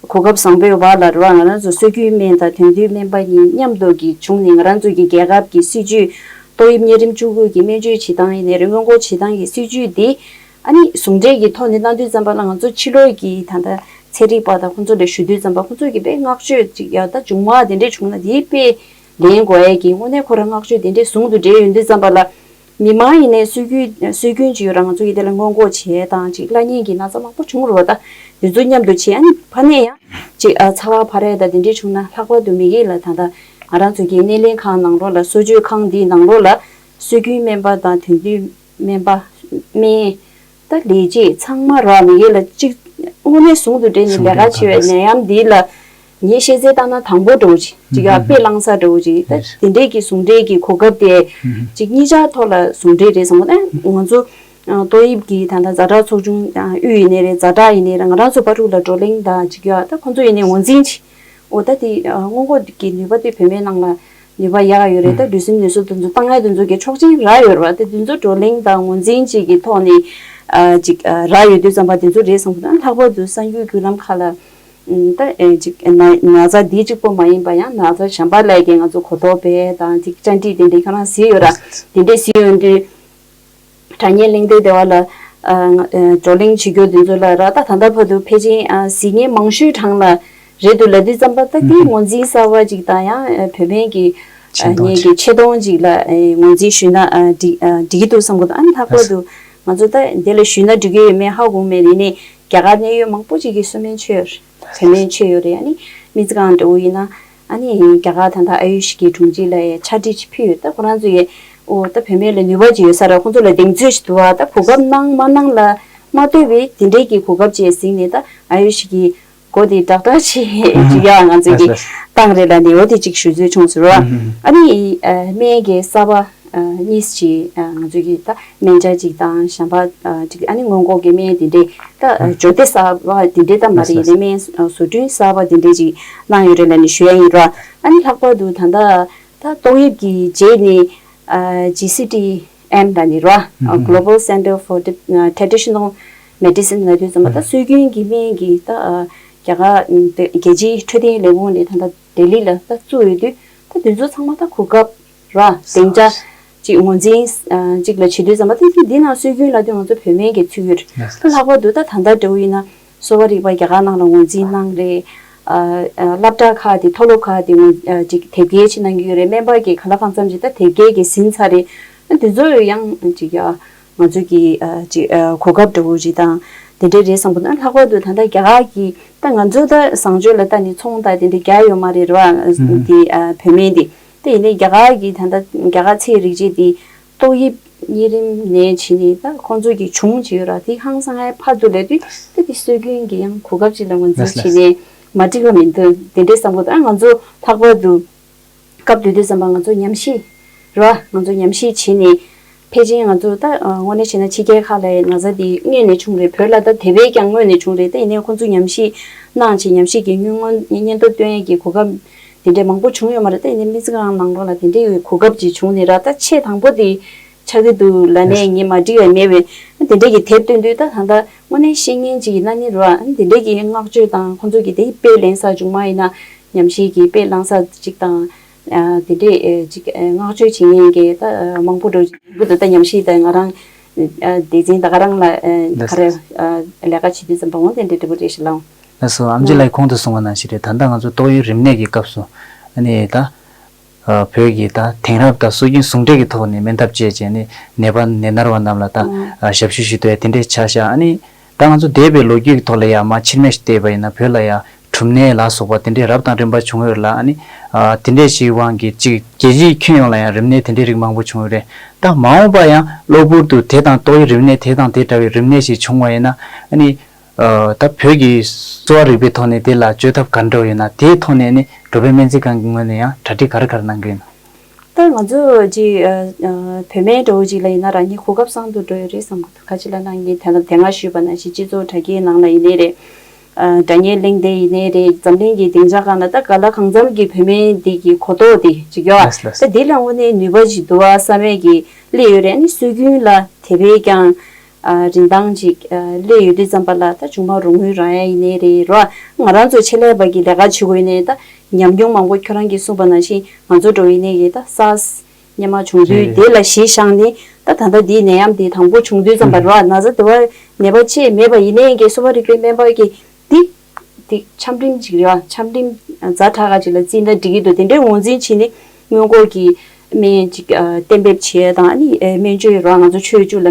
གོ་སྐབས་བཟང་པོའི་བར་ལ་ར་བ། ང་རང་ཚོ་སྲོལ་རྒྱུན་སྨན་དང་དེང་དུས་སྨན་པ་གཉིས་མཉམ་དུ་གི་བྱུང་ནས་ང་རང་ཚོ་གི་རྒྱལ་ཁབ་ཀྱི་སྲིད་ཇུས་ཏོག་དབྱིབས་གཉན་རིམས་བཅུ་དགུ་གི་སྨན་བཅོས་བྱེད་སྟངས་ཡིན་ནའི་རེད། སྔོན་འགོག་བྱེད་སྟངས་ཀྱི་སྲིད་ཇུས་འདི་ཨ་ནི་ཟུང་འབྲེལ་གྱི་ཐོག་ནས་གནང་དུས་ཙམ་པ་ལ་ང་ཚོ་ཕྱི་ལོགས་ཀྱི་ད་ལྟ་ཚན་རིག་པ་དང་ཁོང་ཚོ་ལ་ཞུ་དུས་ཙམ་པ་ཁོང་ཚོ་གིས་དཔེ་བསྔགས་བརྗོད་ཅིག་ཡ་ད་བྱུང་བ་དེ་འདྲས་བྱུང་ན་དེའི་དཔེ་ལེན་དགོས་ཡས་ཀྱི་དངོས་གནས་ཁོ་རང་བསྔགས་བརྗོད་དེ་འདྲས་ཟུང་དུ་འབྲེལ་ཡོང་དུས་ཙམ་པ་ལ་ མི་མང་ཡིན་ནའི་སྲོལ་རྒྱུན་སྲོལ་རྒྱུན་ཅིག་ཡོད་ར། ང་ཚོ་ཡི་དེ་ལ་སྔོན་འགོག་བྱས་དང་ཅིག་བརླག་ཉེན་གྱི་ན་ཚ་མང་པོ་བྱུང་རོགས་ད། དེ་ཚོ་མཉམ་དུ་བྱས། ཨ་ནི་ཕ་ནས་ཡང་ཅིག་ཨ་ཚ་བ་འཕར་ཡས་ད་དེ་འདྲས་བྱུང་ན་ལྷག་པར་དུ་མི་སྒེར་ལ་ད་ལྟ་ང་རང་ཚོ་གི་སྣེ་ལེན་ཁང་ནང་ལོགས་ལ་གསོ་བཅོས་ཁང་འདིའི་ནང་ལོགས་ལ་སྲོལ་རྒྱུན་སྨན་པ་དང་དེང་དུས་སྨན་པ་སྨན། ད་ལས་བྱེད་ཚང་མ་ར་མི་སྒེར་ལ་གཅིག་དངོས་གནས་ཟུང་དུ་འབྲེལ་ནས་ཟུང་ལས་ཀ་འབྲེལ་བྱེད་པའི་གང་ནས་ཡམ་འདི་ལ་ངས་ཤེས་ཚད་ལྟ་ན་དང་པོ་འགྲོ་གི་ཅིག་ཡ་དཔེ་བླངས་ས་འགྲོ་གི་ཅིག་ད་དེ་འདྲས་ཀྱི་ཟུང་འབྲེལ་གྱི་གོ་སྐབས་དེ་ཅིག་གཉིས་ཆར་ཐོག་ལ་ཟུང་འབྲེལ་རེད་བསམ་གི་ད་ང་ཚོ་ཏོག་དབྱིབས་ཀྱི་ད་ལྟ་ཛ་དྲག་ཚོགས་ཆུང་དབུས་ཡིན་ནའི་རེད། ཛ་དྲག་ཡིན་ནའི་རེད། ང་རང་ཚོ་བར་དུ་ལ་བགྲོ་གླེང་དང་ཅིག་ཡ་ད་ཁོང་ཚོ་ཡིན་ནའི་ངོས་འཛིན་ཅིག་འོ་ད་དེ་སྔོན་འགོག་གི་ནུས་པ་དེ་བོད་མིའི་ནང་ལ་ནུས་པ་ཡག་ཡོད་རེད། ད་ལུས་སེམས་ནུས་གསོ་དེ་ཚོ་བཏང་ཡ་དེ་ཚོ་གི་ཆོག་མཆན་རག་ཡོད་རེད་བ། དེ་དེ་ཚོ་བགྲོ་གླེང་དང་ངོས་འཛིན་བཅས་ཀྱི་ཐོག་ནས་ཨ་ཅིག་ཨ་རག་ཡོད་དུས་ཙམ་པ་དེ་ཚོ་རེད་བསམ་གི་འདུག་ལྷག་པར་དུ་གསར་འགྱུར་བརྒྱུད་ལམ་ཁག་ལ་ཨ་ད་ཨེ་ཅིག་ན་ན་ཚ་འདི་གཅིག་པོ་མ་ཡིན་པ་ཡང་ན་ཚ་གཞན་པ་ལ་ཡ་གི་ང་ཚོ་གོ་རྟོགས་སྤེལ་དང་ཅིག་བཅར་འདྲི་དེ་འདྲའི་ཁྱོད་རང་གཟིགས་ཡོད་ར། དེ་འདྲའི་གཟིགས་ཡོང་དུས། དྲ་བརྙན་གླེང་སྟེགས་དེ་བ་ལ་ཨ་ང་ཨ་བགྲོ་གླེང་བྱེད་རྒྱུ་དེ་ཚོ་ལ་ར་ད་ད་ལྟ་བར་དུ་ཕལ་ཆེར་ཨ་གཟིགས་མཁན་མང་ཤོས་གྲངས་ལ་རེད་འདུག་ལབ་དུས་ཙམ་པ་ད་དེ་ངོས་འཛིན་གསར་བ་ཅིག་དང་ཡང་ཨ་བོད་སྨན་གྱི་ཨ་ཆེ་མཐོང་ངེད་ཅིག་ཀྱི་ཆེ་མཐོང་ཅིག་ལ་ཨ་ངོས་འཛིན་ཞུས་ན་ཨ་འགྲིག་ཨ་འགྲིག་གི་འདུག་བསམ་གི་འདུག་ཨ་ནི་ལྷག་པར་དུ་ང་ཚོ་ད་འདི་ལ་ཞུས་ན་འགྲིག་གི་ཡོད་མེད་ཧ་གོ་མེད། ཡིན་ནའི་རྒྱ་གར་གནད་ཡོད་མང་པོ་ཅིག་གིས་གསོལ་སྨན་མཆོད་ཡོད་རེད། བོད་སྨན་མཆོད་ཡོད་རེད། ཨ་ནི་སྨན་རྩིས་ཁང་འདྲ་བོ་ཡིན་ན། ཨ་ནི་རྒྱ་གར་ད་ལྟ་ཨ་ཡུ་ཤི་གི་དྲུང་ཆེ་ལ་ཡ་ཕྱག་བྲིས་ཅིག་ཕུལ་ཡོད། ད་ཁོ་རང་ཚོ་ཡས་ཨོ་ད་བོད་སྨན་ལ་ནུས་པ་ཅིག་ཡོད་ས་ར། ཁོང་ཚོ་ལ་གདེང་ཚོད་ཅིག་འདུག་ཨ། ད་གོ་སྐབས་གནང་མ་གནང་ལ་མ་ལྟོས་པའི་དེ་འདྲའི་གི་གོ་སྐབས་ཅིག་གཟིགས་ནས་ད་ཨ་ཡུ་ཤི་གི་སྒོ་དེ་དྲག་དྲག་ཅིག་ཅིག་ཡ་ང་ཚོ་གི་ལགས་སོ། བཏང་རེད་ལ་ནི་འོ་དེ་ཅིག་ཞུ་རྩིས་བྱུང་ཟེར་རོ། ཨ་ནི་སྨན་གྱི་གསར་པ་གཉིས་ཅིག་ང་ཚོ་གི་ད་སྨན་ཆ་ཅིག་དང་གཞན་པ་ཅིག་ཨ་ནི་སྔོན་འགོག་གི་སྨན་དེ་འདྲའི་ད་སྦྱོར་སྡེ་གསར་པ་དེ་འདྲའི་ད་མ་རེད། ཡིན་ནའི་སྨན་བཟོ་སྐྲུན་གསར་པ་དེ་འདྲའི་ཅིག་གནང་ཡོད་རེད་ལ་ནི་ཞུ་ཡ་ཡིན་རོ། ཨ་ནི་ལྷག་པར་དུ་ད་ལྟ་ད་ཏོག་དབྱིབས་ཀྱི་རྗེས་ནི་ཨ་ཇི་སི་ཊི་ཨེམ་ལ་ནི་རོ། Global Center for Traditional Medicine ལ་དུས་ཙམ་པ་ད་སྲོལ་རྒྱུན་གྱི་སྨན་གྱི་ད་རྒྱ་གར་རྒྱལ་སྤྱིའི་འཕྲོད་བསྟེན་ལས་ཁུངས་ནས་ད་ལྟ་ལྡི་ལི་ལ་ད་བཙུགས་ཡོད་དུས་ད་དེ་ཚོ་ཚང་མ་ད་གོ་སྐབས་ར་སྡིངས་ཆ་ཅིག་ངོས་འཛིན་ཅིག་ལ་བྱེད་དུས་ཙམ་པ་དེ་དེ་འདི་ནང་སྲོལ་རྒྱུན་ལ་དུས་ང་ཚོ་བོད་སྨན་གྱི་ཚུལ་ཡོད་ད་ལྷག་པར་དུ་ད་ད་ལྟ་འདྲ་བོ་ཡིན་ན། གསོ་བ་རིག་པ་རྒྱ་གར་ནང་ལ་ངོས་འཛིན་གནང་རེད། ཨ་ཨ་སློབ་གྲྭ་ཁག་དེ་མཐོ་སློབ་ཁག་དེ་ངོས་ཨ་ཅིག་དེབ་སྐྱེལ་ཅིག་གནང་གི་ཡོད་རེད། སྨན་པ་གི་ག་ལ་གང་འཚམ་ཅིག་ད་དེབ་སྐྱེལ་གི་ཟིན་ཚར་རེད། ཨ་དེ་ཚོ་ཡང་ཅིག་ཡ་ང་ཚོ་གི་ཨ་ཅིག་ཨ་གོ་སྐབས་འདྲ་བོ་ཅིག་དང་དེ་འདྲ་རེད་བསམ་གི་འདུག་ཨ་ལྷག་པར་དུ་ད་ལྟ་རྒྱ་གར་གི་ད་ང་ཚོ་ད་བཟང་སྤྱོད་ལ་ལྟ་ནི་ཚོང་ད་དེ་འདྲ་རྒྱག་ཡོད་མ་རེད་རེད་བ། དེ་ཨ་བོད་སྨན་དེ་དེ་ཡིན་ནའི་རྒྱ་གར་གི་ད་ལྟ་རྒྱ་གར་ཚེ་རིག་བྱེད་དེ། ཏོག་དབྱིབས་གཉན་རིམས་ནད་བྱས་ནས་ད་ཁོང་ཚོ་གི་བྱུང་བྱས་ཡོད་ར། དེ་ཧང་སང་ཧའི་ཕར་དུ་ལས་དུས་ད་དེ་སྲོལ་རྒྱུན་གྱི་ཡང་གོ་སྐབས་ཅིག་ལ་ངོས་འཛིན་ལགས་བྱས་ནས་མ་འགྲིག་པ་མི་འདུག་དེ་འདྲས་བསམ་གི་འདུག་ཨ་ང་ཚོ་ལྷག་པར་དུ་སྐབས་དེ་དུས་ཙམ་པ་ང་ཚོ་ཉམས་ཞིབ་ར་ང་ཚོ་ཉམས་ཞིབ་བྱས་ནས་ཕལ་ཆེར་ང་ཚོ་ད་དངོས་གནས་བྱས་ན་ཕྱི་རྒྱལ་ཁག་ལ་ན་ཚ་དེ་སྔོན་ནས་བྱུང་རེད། བོད་ལ་ད་དེ་བས་ཀྱང་སྔོན་ནས་བྱུང་རེད། ད་ཡིན་ནའི་ཁོང་ཚོ་ཉམས་ཞིབ་གནང་བྱས་ཉམས་ཞིབ་ཀྱི་སྔོན་སྔོན་སྙན་ཐོ་སྟོན་ཡས་ཀྱི་གོ་སྐབས་དེ་འདྲའི་མང་པོ་བྱུང་ཡོད་མ་རེད། ད་ཡིན་ནའི་སྨན་རྩིས་ཁང་ནང་ལོགས་ལ་དེ་འདྲའི་གོ་སྐབས་ཅིག་བྱུང་ནས་ར་ད་ཆེས་དང་པོ་དེ་ཆགས་ཀྱི་འདུག་ལབ་ནས་ངས་མ་འགྲིག་པ་མེད་པས་དེ་འདྲ་གི་དེབ་བཏོན་དུས་ད་ད་ལྟ་དངོས་གནས་ཤེས་མཁན་ཅིག་ཡིན་ན་ནི་རོ། དེ་འདྲ་གི་བསྔགས་བརྗོད་དང་ཁོང་ཚོ་གི་དེ་དཔེ་ལེན་ས་བྱུང་མ་ཡིན་ན་ཉམས་ཞིབ་ཀྱི་དཔེ་བླངས་ས་ཅིག་དང་དེ་འདྲས་ཅིག་བསྔགས་བརྗོད་བྱེད་མཁན་གྱི་ད་མང་པོ་འགྲོ་གི་འདུག་ད་ལྟ་ཉམས་ཞིབ་དང་ང་རང་སྡེ་ཚན་ད་ག་རང་ལ་ག་རེ་ལས་ཀ་བྱེད་དུས་ཙམ་པ་འོང་དེ་འདྲ་འདྲ་པོ་རེད་ཤི་ལང་། ལགས་སོ། ཨམ་ཆི་ལགས་གོང་དུ་གསུངས་པ་ནང་བཞིན་རེད། ད་ལྟ་ང་ཚོ་ཏོག་དབྱིབས་རིམས་ནད་ཀྱི་སྐབས་སུ་ཨ་ནི་ད་བོད་ཀྱི་ད་དེང་རབས་དང་སྲོལ་རྒྱུན་ཟུང་འབྲེལ་གྱི་ཐོག་ནས་སྨན་ཐབས་སྤྱད་བྱས་ནས་ནད་པ་ནད་མནར་བ་རྣམས་ལ་ད་ཞབས་ཞུ་ཞུ་འདོད་དེ་འདྲས་ཆགས་ཤག་ཨ་ནི་ད་ང་ཚོ་འདས་པའི་ལོ་རྒྱུས་ཀྱི་ཐོག་ལ་ཡང་མ་ཕྱིར་མིག་ཅིག་བལྟས་པ་ཡིན་ན་བོད་ལ་ཡང་གྲུམ་ནད་ལ་སོགས་པ་དེ་འདྲས་རབ་དང་རིམ་པ་བྱུང་ཡོད་ལ། ཨ་ནི་དེ་འདྲས་ཞིག་དབང་གིས་གཅིག་རྒྱལ་སྤྱིའི་ཁྱོན་ཡོངས་ལ་ཡང་རིམས་ནད་དེ་འདྲས་རིགས་མང་པོ་བྱུང་ཡོད་རེད། ད་མ་འོངས་པ་ཡང་གློ་བུར་དུ་དེ་དང་ཏོག་དབྱིབས་རིམས་ནད་དེ་དང་དེ་འདྲ་བའི་རིམས་ནད་ཞིག་བྱུང་བ་ཡིན་ན་ཨ་ནི། ད་བོད་ཀྱི་གསོ་བ་རིག་པའི་ཐོག་ནས་དེ་ལ་བཅོས་ཐབས་ག་འདྲ་ཡོད་ན་དེའི་ཐོག་ནས་ནི་འགྲོ་ཕན་སྨན་རྩིས་ཁང་གི་ངོས་ནས་ཡང་གྲ་སྒྲིག་ག་རེ་ག་རེ་གནང་གི་ཡོད་ན། ད་ང་ཚོ་ཅིག་བོད་སྨན་འདྲ་བོ་ཅིག་ལ་ཡིན་ན་རང་ཉིད་གོ་སྐབས་བཟང་དུ་འགྲོ་ཡོད་རེད་བསམ་གི་འདུག་ག་ཅི་ལབ་ན་ངས་དེ་ལ་དེ་སྔ་ཞུས་པ་ནང་བཞིན་སྤྱི་ཚོགས་དྲ་རྒྱའི་ནང་ལ་ཡིན་ནའི་རེད། དྲ་བརྙན་གླེང་སྟེགས་ཡིན་ནའི་རེད། འཛམ་གླིང་གི་སྡིངས་ཆ་སྒང་ལ་ད་ག་ལ་གང་འཚམ་གྱི་བོད་སྨན་འདི་གི་གོ་རྟོགས་དེ་ཅིག་ཡོད། ལགས་སོ། ད་འདི་ལ་དངོས་གནས་ནུས་པ་ཅིག་འདུག་བ་བསམ་ཡས་ཀྱི་སླེབས་ཡོད་རེད། ཨ་ནི་སྲོལ་རྒྱུན་ལ་དེ་བས་ཀྱང་རིན་ཐང་ཅིག་སླེབས་ཡོད་དུས་ཙམ་པ་ལ་ད་བྱུང་མ་རུང་ངུ་རང་ཡ་ཡིན་ནའི་རེད་རོ། ང་རང་ཚོ་ཆེད་ལས་པ་གི་ལས་ཀ་བྱེད་དགོས་ནས་ད་ཉམས་མྱོང་མང་པོ་ཁྱོད་རང་གིས་གསུངས་པ་ནང་བཞིན་ང་ཚོ་འགྲོ་ཡིན་ནའི་གི་ད་སཱར་སི་སྔོན་མ་བྱུང་དུས་དེ་ལ་གཞི་བཞག་ནས་ད་ད་ལྟ་འདིའི་ནད་ཡམས་འདི་དང་པོ་བྱུང་དུས་ཙམ་པ་རོ། ན་ཚ་དེ་བ་ནད་པ་ཅིག་མེད་པ་ཡིན་ནའི་གི་གསོ་བ་རིག་པའི་སྨན་པ་གི་འདི་འདི་ཆམ་རིམས་ཅིག་རེད་བ། ཆམ་རིམས་ཛ་དྲག་ག་ཅིག་ལ་བརྩིས་ན་འགྲིག་གི་འདུག་དེ་འདྲའི་ངོས་འཛིན་བྱས་ནས་སྔོན་འགོག་གི་ སྨན་ཅིག་གཏན་འབེབས་བྱེད་ཡ་དང་། ཨ་ནི་སྨན་བཅོས་རང་ང་ཚོ་ཆོས་བཅུ་ལ་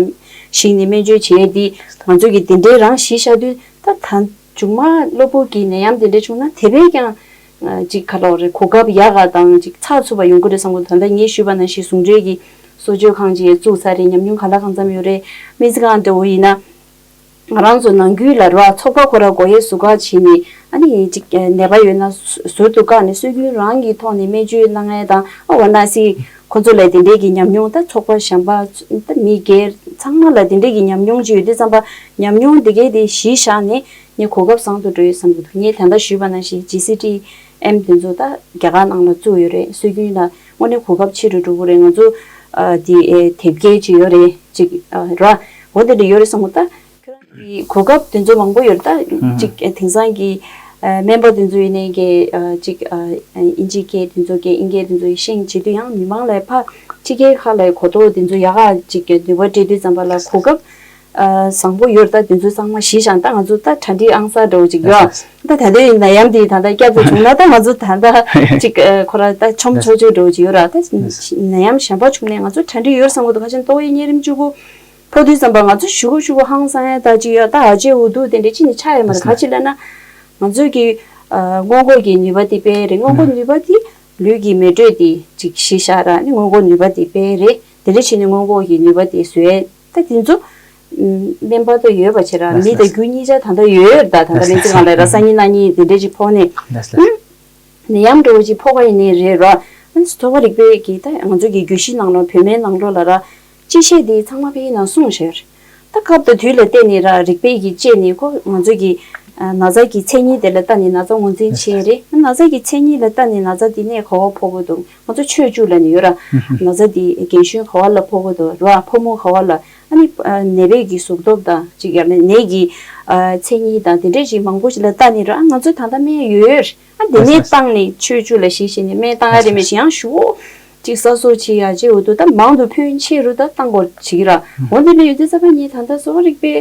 གཞིགས་ནས་སྨན་བཅོས་བྱེད་ཡ་འདི་ང་ཚོ་གིས་དེ་འདྲའི་རང་གཞི་བཞག་དུས། ད་ད་མཇུག་མ་གློ་བུར་གྱི་ནད་ཡམས་དེ་འདྲ་བྱུང་ན་དེ་བས་ཀྱང་ཅིག་ག་ལབ་རེད། གོ་སྐབས་ཡག་ག་དང་ཅིག་ཚགས་ཚུད་པ་ཡོང་གི་རེད་བསམ་གི་འདུག་ད་ལྟ་ངས་ཞུས་པ་ནང་བཞིན་ཟུང་འབྲེལ་གྱི་གསོ་བཅོས་ཁང་ཅིག་བཙུགས་ཚར་རེད། ཉམས་མྱོང་ག་ལ་གང་འཚམ་ཡོད་རེད། སྨན་རྩིས་ཁང་འདྲ་བོ་ཡིན་ན། ང་རང་ཚོ་ནང་ཁུལ་ལ་རོ་ཚོགས་པ་ཁོ་ར་སྒོ་དབྱེ་ཟུར་བཀག་བྱས་ནས། ཨ་ནི་ཅིག་ནད་པ་ཡོད་ན་ཟུར་དུ་བཀག་ནས་སྲོལ་རྒྱུན་རང་གི་ཐོག་ནས་སྨན་བཅོས་གནང་ཡས་དང་། ཨ་འོ་ན་སྲིད་ཁོ་ཚོ་ལ་དེ་འདྲའི་གི་ཉམས་མྱོང་། ད་ཚོགས་པ་གཞན་པ་ད་མི་སྒེར་ཚང་མ་ལ་དེ་འདྲའི་གི་ཉམས་མྱོང་ཅིག་ཡོད་དུས་ཙམ་པ། ཉམས་མྱོང་དེ་གའི་དེ་གཞི་བཞག་ནས་ངས་གོ་སྐབས་བཟང་དུ་འགྲོ་ཡོད་བསམ་གི་འདུག་ངས་ད་ལྟ་ཞུས་པ་ནང་བཞིན་ཇི་སི་ཊི་ཨེམ་དེ་ཚོ་ད་རྒྱ་གར་ནང་ལ་བཙུགས་ཡོད་རེད། སྲོལ་རྒྱུན་ལ་དངོས་གནས་གོ་སྐབས་ཆེ་རུ་འགྲོ་གི་རེད། ང་ཚོ་ཨ་དེ་ཨེ་དེབ་སྐྱེལ་ཅིག་ཡོད་རེད་ཅིག་ཨ་ར། འོ་དེ་འདྲ་ཡོད་རེད་བསམ་གི་འདུག་ད་ཁྱོད་རང་གི་གོ་སྐབས་དེ་ཚོ་མང་པོ་ཡོད་རེད། ད་ཅིག་དེང་སང་གི་ཨ་སྨན་པ་དེ་ཚོ་ཡིན་ནའི་གི་ཨ་ཅིག་ཨ་ཨིན་ཇི་སྐད་དེ་ཚོ་གི་ཨིན་སྐད་དེ་ཚོ་ཤེས་བྱེད་དུས། ཡང་མི་མང་ལ་ཕ་ཕྱི་རྒྱལ་ཁག་ལ་གོ་རྟོགས་དེ་ཚོ་ཡག་ག་ཅིག་གི་ནུས་པ་སྤྲད་དུས་ཙམ་པ་ལ་གོ་སྐབས་ཨ་བཟང་པོ་ཡོད་རེད། ད་དེ་ཚོ་ཚང་མ་གཞི་བཞག་ད་ང་ཚོ་ད་གྲ་སྒྲིག་ཨང་གསར་འདྲ་བོ་ཅིག་ཡོད། ད་ད་ལྟའི་ནད་ཡམས་འདི་ད་ལྟ་བསྐྱར་དུ་བྱུང་ན། ད་ང་ཚོ་ད་ལྟ་ཅིག་ཨ་ཁོ་ར་ད་ཆོམ་ཆོག་ཆོག་འདྲ་བོ་ཅིག་ཡོད་ར། ད་ནད་ཡམས་གཞན་པ་བྱུང་ནས་ང་ཚོ་གྲ་སྒྲིག་ཡོད་བསམ་གི་འདུག་ཁ་ཆེན་ཏོག་དབྱིབས་གཉན་རིམས་བཅུ་དགུ་ཕོག་དུས་ཙམ་པ་ང་ཚོ་ཞུ་གུ་ཞུ་གུ་ཧང་སང་ཡ་ད་ཅིག་ཡོད། ད་ཨ་ཅེ་འུ་ཐུག་དེ་འདྲ་ཅི་ནས་ཆགས་ཡོད་མ་རེད། ག་ཅི་ལབ་ན་ང་ཚོས་ཀྱི་ཨ་སྔོན་འགོག་གི་ནུས་པ་དེ་དཔེ་རེད། སྔོན་འགོག་ནུས་པ་དེ་ལུས་ཀྱི་མེ་དྲོད་དེ་ཅིག་གཞི་བཞག་ར། ནི་སྔོན་འགོག་ནུས་པ་དེ་དཔེ་རེད། དེ་འདྲ་བྱས་ནས་སྔོན་འགོག་གི་ནུས་པ་དེ་བཟོས། ད་དེ་ཚོ་ཨམ་སྨན་པ་ད་ཡོད་པ་བྱས་ར། མི་དང་རྒྱུ་གཉིས་ཆ་ད་ལྟ་ཡོད་ད། ད་ལྟ་སྨན་རྩིས་ཁང་ལ་ར་སང་ཉིན་གནངས་ཉིན་དེ་འདྲ་ཅིག་ཕོག་ནས། ལགས་སོ། ཨམ་ནད་ཡམས་འདྲ་བོ་ཅིག་ཕོག་པ་ཡིན་ནའི་རེད་ར། ཨ་ནི་གསོ་བ་རིག་པའི་གི་ད་ང་ཚོ་གི་རྒྱུད་བཞི་ནང་ལོགས་བོད་སྨན་ནང་ལོགས་ལ་ར། སྤྱི་བཤད་འདི་ཚང་མ་ཕ་གི་ནང་གསུངས་བཞག་ཡོད་རེད། ད་སྐབས་དང་དུས་ལ་བལྟས་ནས་ར་རིག་པའི་གི་དཔྱད་ནས་ཁོ་ང་ཚོ་གི་ཨ་ན་ཚ་གི་མཚན་ཉིད་དེ་ལ་ལྟ་ནས་ན་ཚ་ངོས་འཛིན་བྱས་རེད། ན་ཚ་གི་མཚན་ཉིད་ལ་ལྟ་ནས་ན་ཚ་འདི་ནད་ག་བ་ཕོག་གི་འདུག་ང་ཚོ་ཆོས་བཅུ་ལབ་ནས་ཡོད་ར། ན་ཚ་འདི་རྒན་གཞོན་ག་བ་ལ་ཕོག་གི་འདུག་ར། ཕོ་མོ་ག་བ་ལ། ཨ་ནི་ཨ་ནད་པའི་གི་གཟུགས་སྟོབས་དང་ཅིག་ཡང་ན་ནད་ཀྱི་ཨ་མཚན་ཉིད་དང་དེ་འདྲས་ཅིག་མང་པོ་ཞིག་ལ་ལྟ་ནས་ར། ང་ཚོ་ད་ལྟ་སྨན་ཡོད་རེད། ཨ་དེ་ནས་བཏང་ནས་ཆོས་བཅུ་ལ་གཞི་བྱས་ནས་སྨན་བཏང་ཡ་རེད། མི་ཞིག་ཡང་ཞུ་འོ་ཅིག་ས་སོ་ཆེ་ཡ་ཅིག་འོ་དུ་ད་མང་དུ་ཕོན་ཆེ་རུ་ད་བཏང་དགོས་ཅིག་ར། འོ་འདི་འདྲ་ཡོད་དུས་ཙམ་པ་ངས་ད་ལྟ་གསོ་བ་རིག་པའི་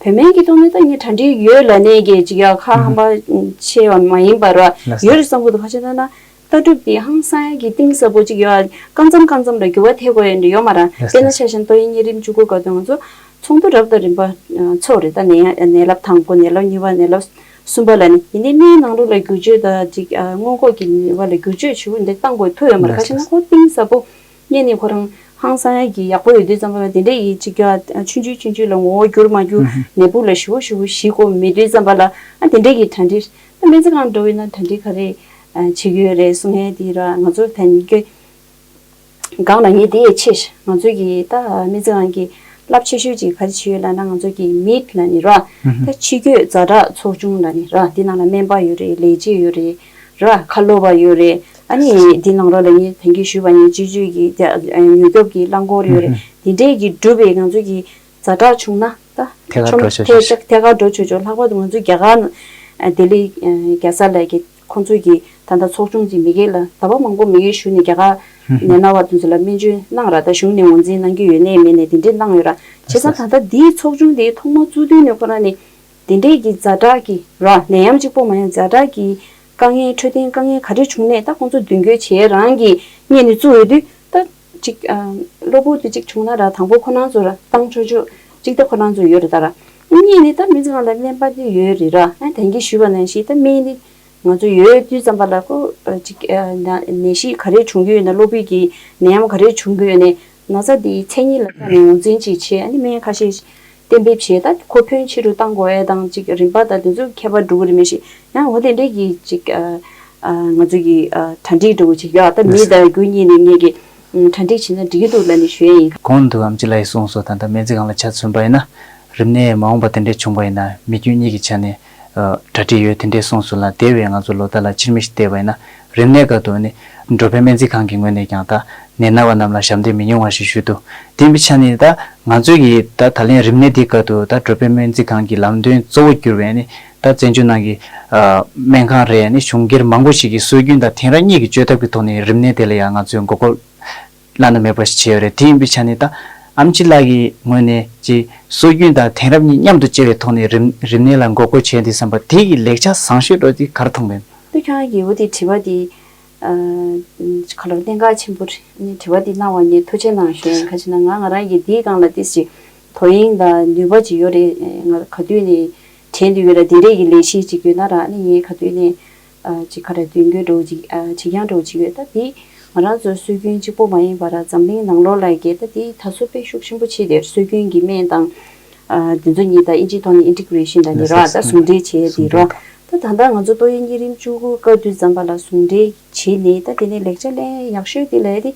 བོད་སྨན་གྱི་ཐོག་ནས་ད་ངས་གྲ་སྒྲིག་ཡོད་ལབ་ནས་གི་ཅིག་ཡ་ཁ་ཧམ་པ་ཆེ་བ་མ་ཡིན་པ་ར་ཡོད་རེད་བསམ་གི་འདུག་ཁ་ཆེ་ན་ན་ལྟ་གྲུབ་དེ་ཧང་སང་ཡ་གི་གཏིང་ཟབ་པོ་ཅིག་ཡོད། རྐང་ཙམ་རྐང་ཙམ་ལ་འགྱུར་བ་ཐེབས་དགོས་ཡ་འདྲ་ཡོད་མ་ར། དཔེར་ན་ཆ་བཞག་ན་ཏོག་དབྱིབས་གཉན་རིམས་བཅུ་དགུ་སྐབས་དུ་ང་ཚོ་ཚོགས་འདུ་རབ་དང་རིམ་པ་ཚོགས་རེད། ད་ནད་ནད་རླབས་དང་པོ་ནད་རླབས་གཉིས་པ་ནད་རླབས་གསུམ་པ་ལ་ནི་ཡིན་ནའི་སྨན་ནང་ལོགས་ལ་བསྒྱུར་བཅོས་དང་ཅིག་ཨ་སྔོན་འགོག་གི་ནུས་པ་ལ་བསྒྱུར་བཅོས་ཞུ་འདི་བཏང་དགོས་ཐུག་ཡོད་མ་རེད། ཁ་ཆེ་ན་ཁོ་གཏིང་ཟབ་པོ་གཉན་ནི་ཁོ་རང་ཧང་སང་ཡ་གི་ཡག་པོ་ཡོད་དུས་ཙམ་པ་ལ་དེ་འདྲ་ཡི་ཅིག་ཡ་ཆུང་ཆུང་ཆུང་ཆུང་ལ་ངོ་བོ་བསྒྱུར་མ་བསྒྱུར་ནད་འབུ་ལ་ཞུ་ཞུ་ཞིག་གོ་མེད་དུས་ཙམ་པ་ལ་ཨ་དེ་འདྲ་གི་གྲ་སྒྲིག་ད་སྨན་རྩིས་ཁང་འགྲོ་བས་ན་གྲ་སྒྲིག་ག་རེ་བྱེད་ཀྱི་ཡོད་རེད་གསུང་ཡ་དེ་ར་ང་ཚོ་ད་ནི་སྐྱོ། སྒང་ལ་ངས་དེ་ཡས་ཆེ་ང་ཚོའི་གི་ད་སྨན་རྩིས་ཁང་གི་རླབས་ཆེ་ཤོས་ཅིག་ག་རེ་བྱེད་ཡོད་ལབ་ན་ང་ཚོ་གི་མིད་ལབ་ནི་ར། ད་ཕྱི་སྐྱོད་ཛ་དྲག་ཚོགས་ཆུང་ལབ་ནི་ར། འདི་ནང་ལ་སྨན་པ་ཡོད་རེད། ལས་བྱེད་ཡོད་རེད་ར། ཁ་ལོ་བ་ཡོད་རེད། ཨ་ནི་འདི་ནང་ལོགས་ལ་ངས་ད་གིན་ཞུས་པ་ཡིན། སྤྱི་སྤྱོད་ཀྱི་ཉོ་སྐྱོབ་ཀྱི་རླངས་འཁོར་ཡོད་རེད། འདི་འདྲས་ཀྱི་གྲུབ་པའི་ང་ཚོ་གི་ཛ་དྲག་བྱུང་ན་ད་ཐད་ཀར་འགྲོ་ཆོག་ཆོག་ཐད་ཀར་འགྲོ་ཆོག་ཆོག་ལྷག་པར་དུ་ང་ཚོ་རྒྱ་གར་ལྡི་ལི་རྒྱལ་ས་ལ་གི་ཁོང་ཚོས་ཀྱི་ད་ལྟ་ཚོགས་ཆུང་ཅིག་མི་སྒེར་ལ་ཟླ་བ་མང་པོ་མི་སྒེར་ཞུས་ནས་རྒྱ་གར་ནད་ན་བ་དེ་ཚོ་ལ་སྨན་བཅོས་གནང་ར། ད་གཞུང་ནས་ངོས་འཛིན་གནང་རྒྱུ་ཡོད་ནའི་མེད་ནའི་དེ་འདྲས་གནང་ཡོད་ར། བྱས་ཙང་ད་ལྟ་འདིའི་ཚོགས་ཆུང་དེ་ཐོག་མ་བཙུགས་དུས་ནས་ཁོ་རང་ནས་དེ་འདྲས་ཀྱི་ཛ་དྲག་གི་ར་ནད་ཡམས་གཅིག་པོ་མ་ཡིན་ཛ་དྲག་གི་དཀའ་ངལ་འཕྲོད་བསྟེན་དཀའ་ངལ་ག་རེ་བྱུང་ནའི་ད་ཁོང་ཚོ་མདུན་སྐྱོད་བྱེད་རང་གི་གཉེན་ནས་བཙུགས་ཡོད་དུས་ད་ཅིག་གློ་བུར་དུ་ཅིག་བྱུང་ན་ར་དང་པོ་ཁོ་རང་ཚོ་ར་བཏང་ཆོག་ཆོག་ཅིག་ད་ཁོ་རང་ཚོ་ཡོད་རེད་ད་ར། གཉིས་ནི་ད་སྨན་རྩིས་ཁང་ལ་སྨན་པ་དེ་ཡོད་རེད་ར། ཨ་ད་གིན་ཞུས་པ་ནང་བཞིན་ད་སྨན་ནི་ང་ཚོ་ཡོད་དུས་ཙམ་པ་ལ་ཁོ་ཅིག་ནད་གཞི་ག་རེ་བྱུང་གི་ཡོད་ན་གློ་བུར་གྱི་ནད་ཡམས་ག་རེ་བྱུང་གི་ཡོད་ནས་ན་ཚ་དེའི་མཚན་ཉིད་ལ་ལྟ་ནས་ངོས་འཛིན་ཅིག་བྱས། ཨ་ནི་སྨན་ཁ་ཤས་གཏན་འབེབས་བྱས། ད་ཁོ་ཕོན་ཆེ་རུ་བཏང་དགོས་ཡས་དང་ཅིག་རིམ་པ་དང་དེ་ཚོ་ཁྱད་པར་འགྲོ་གི་རེད། མི་ཤེས་ཡང་འོ་དེ་འདྲས་ཀྱི་ཅིག་ང་ཚོ་གི་གྲ་སྒྲིག་འགྲོ་གི་ཅིག་ཡོད། ད་མི་དང་རྒྱུ་གཉིས་ནས་ངེད་ཀྱི་གྲ་སྒྲིག་བྱས་ན་འགྲིག་གི་འདུག་ལབ་ནས་ཞུ་ཡས་ཡིན། གོང་དུ་ཨེམ་ཆི་ལགས་ཀྱིས་གསུངས་སོང་། ད་ལྟ་སྨན་རྩིས་ཁང་ལ་ཆ་མཚོན་པ་ཡིན་ན་རིམས་ནད་མ་འོངས་པ་དེ་འདྲས་བྱུང་པ་ཡིན་ན་མི་རྒྱུ་གཉིས་ཀྱི་ཆ་ནས་གྲ་སྒྲིག་ཡོད་དེ་འདྲས་གསུངས་སོང་ལ། དེ་བས་ང་ཚོ་ལོ་ལྟར་ལ་ཕྱིར་མིག་ཅིག་བལྟས་པ་ཡིན་ན་རིམས་ནད་སྐབས་དུ་ནི་འགྲོ་ཕན་སྨན་རྩིས་ཁང་གི་ངོས་ནས་ཀྱང་ད་ནད་ན་བ་རྣམས་ལ་ཞབས་འདེགས་མི་ཉུང་བ་ཞིག་ཞུས་འདུག་དེ་ཡིན་པའི་ཆ་ནས་ད་ང་ཚོས་ཀྱི་ད་ད་ལན་རིམས་ནད་འདི་སྐབས་དུ་ད་འགྲོ་ཕན་སྨན་རྩིས་ཁང་གི་ལམ་སྟོན་གཙོ་བོ་གྱུར་བའི་ནི་ད་བཙན་བྱོལ་ནང་གི་སྨན་ཁང་རེད། ནི་གཞུང་སྒེར་མང་པོ་ཞིག་གིས་སྲོལ་རྒྱུན་དང་དེང་རབས་གཉིས་ཀྱི་བཅོས་ཐབས་ཀྱི་ཐོག་ནས་རིམས་ནད་དེ་ལ་ཡང་ང་ཚོས་མགོ་སྐོར་བླ་ན་མེད་པ་ཞིག་བྱས་ཡོད་རེད། དེ་ཡིན་པའི་ཆ་ནས་ད་ཨེམ་ཆི་ལགས་ཀྱི་ངོས་ནས་ཅིག་སྲོལ་རྒྱུན་དང་དེང་རབས་གཉིས་མཉམ་དུ་སྐྱེལ་བའི་ཐོག་ནས་རིམས་རིམས་ནད་ལ་མགོ་སྐོར་བྱས་ཏེ་བསམ་པ་དེ་གི་ལེགས་ཆ་བཟང་ཤོས་འགྲོ་དེ་ག་རེ་མཐོང་བས། ད་ཁྱོད་རང་གིས་འོ་དེ་དྲི་བ་དེ་ ཨ་ག་ལ་གནད་འགག་ཆེན་པོ་རེད། ཨ་ནི་དྲི་བ་འདི་གནང་བ་ནི་ཐུགས་རྗེ་གནང་ཞུ་ཡིན། ག་ཅི་ན་ང་ང་རང་གིས་འདིའི་སྒང་ལ་ཏིས་ཅིག་དོ་དབྱིངས་དང་ནུས་པ་ཅིག་ཡོད་རེད། ང་ག་དུས་ནས་དྲན་དུ་ཡོད་ར། འདི་འདྲས་ཀྱི་ལས་གཞི་ཅིག་ཡོད་ན་ར། ཨ་ནི་ངས་ག་དུས་ནས་ཨ་ཅིག་ག་ར་མདུན་སྐྱོད་འགྲོ་ཅིག་ཨ་བྱེད་རྐྱང་འགྲོ་ཅིག་ཡོད། ད་འདི་ང་རང་ཚོ་སྲོལ་རྒྱུན་གཅིག་པོ་མ་ཡིན་པ་ར། འཛམ་གླིང་ནང་ལོགས་ལ་གི་ད་འདི་དར་སྲོལ་དཔེ་ཤུགས་ཆེན་པོ་ཕྱེ་དེ་སྲོལ་རྒྱུན་གྱི་སྨན་དང་ཨ་འདི་ཚོ་གཉིས་ད་ཨིན་ཇིའི་ཐོག་ནས་ཨིན་ཊི་གྷི་རེ་ཤན་ལ་ནི་ར། ད་ཟུང་འབྲེལ་བྱས་དེ་ར། ད་ད་ལྟ་ང་ཚོ་ཏོག་དབྱིབས་གཉན་རིམས་བཅུ་དགུ་བཀག་དུས་ཙམ་པ་ལ་ཟུང་འབྲེལ་བྱས་ནས་ད་དེ་ནས་ལེགས་ཆ་ལེན་ཡག་ཤོས་དེ་ལ་དེ་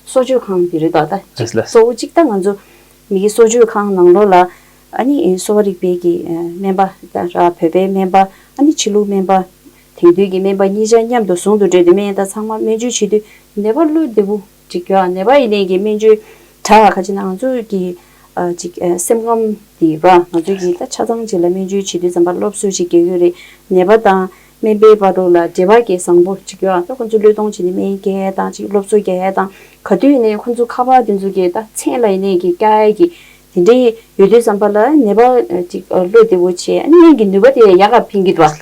གསོ་བཅོས་ཁང་དེ་རེད། ད་ད་ཅིག་ལགས་ལགས། གཙོ་བོ་གཅིག་ད་ང་ཚོ་མི་གི་གསོ་བཅོས་ཁང་ནང་ལོགས་ལ་ཨ་ནི་གསོ་བ་རིག་པའི་གི་སྨན་པ་ད་ར། བོད་པའི་སྨན་པ་ཨ་ནི་ཕྱི་ལུགས་སྨན་པ་དེང་དུས་ཀྱི་སྨན་པ་གཉིས་ཆ་མཉམ་དུ་ཟུང་དུ་འབྲེལ་ཏེ་སྨན་ད་ཚང་མ་སྨན་བཅོས་བྱེད་དུས་ནད་པ་བློ་བདེ་པོ་ཅིག་ཡོད། ནད་པ་ཡིན་ནའི་གི་སྨན་བཅོས་དྲག་ག་ཅི་ན་ང་ཚོ་གི་ཨ་ཅིག་ཨ་སེམས་ཁམས་དེ་ར། ང་ཚོ་གི་ད་ཆ་ཚང་ཅིག་ལ་སྨན་བཅོས་བྱེད་དུས་ཙམ་པ་སློབ་གསོ་ཞིག་རྒྱག་གི་རེད། ནད་པ་དང་སྨན་པའི་བར་དུ་ལ་འབྲེལ་བ་གི་བཟང་པོ་ཅིག་ཡོད། ད་ཁོ་ཚོ་བློས་གཏོང་བྱེད་ནས་སྨན་རྒྱག་ཡ་དང་ཅིག་སློབ་གསོ་རྒྱག་ཡ་དང་། ག་དུས་ཡིན་ནའི་ཁོ་ཚོ་ཁ་པར་དེ་ཚོ་གི་ད་མཚན་ལ་ཡིན་ནའི་གི་བཀྱག་ཡ་གི་དེ་འདྲའི་ཡོད་དུས་ཙམ་པ་ལ་ནད་པ་ཨ་ཅིག་ཨ་བློ་བདེ་པོ་བྱས། ཨ་ནི་སྨན་གྱི་ནུས་པ་དེ་ཡག་ག་ཕན་གྱི་འདུག་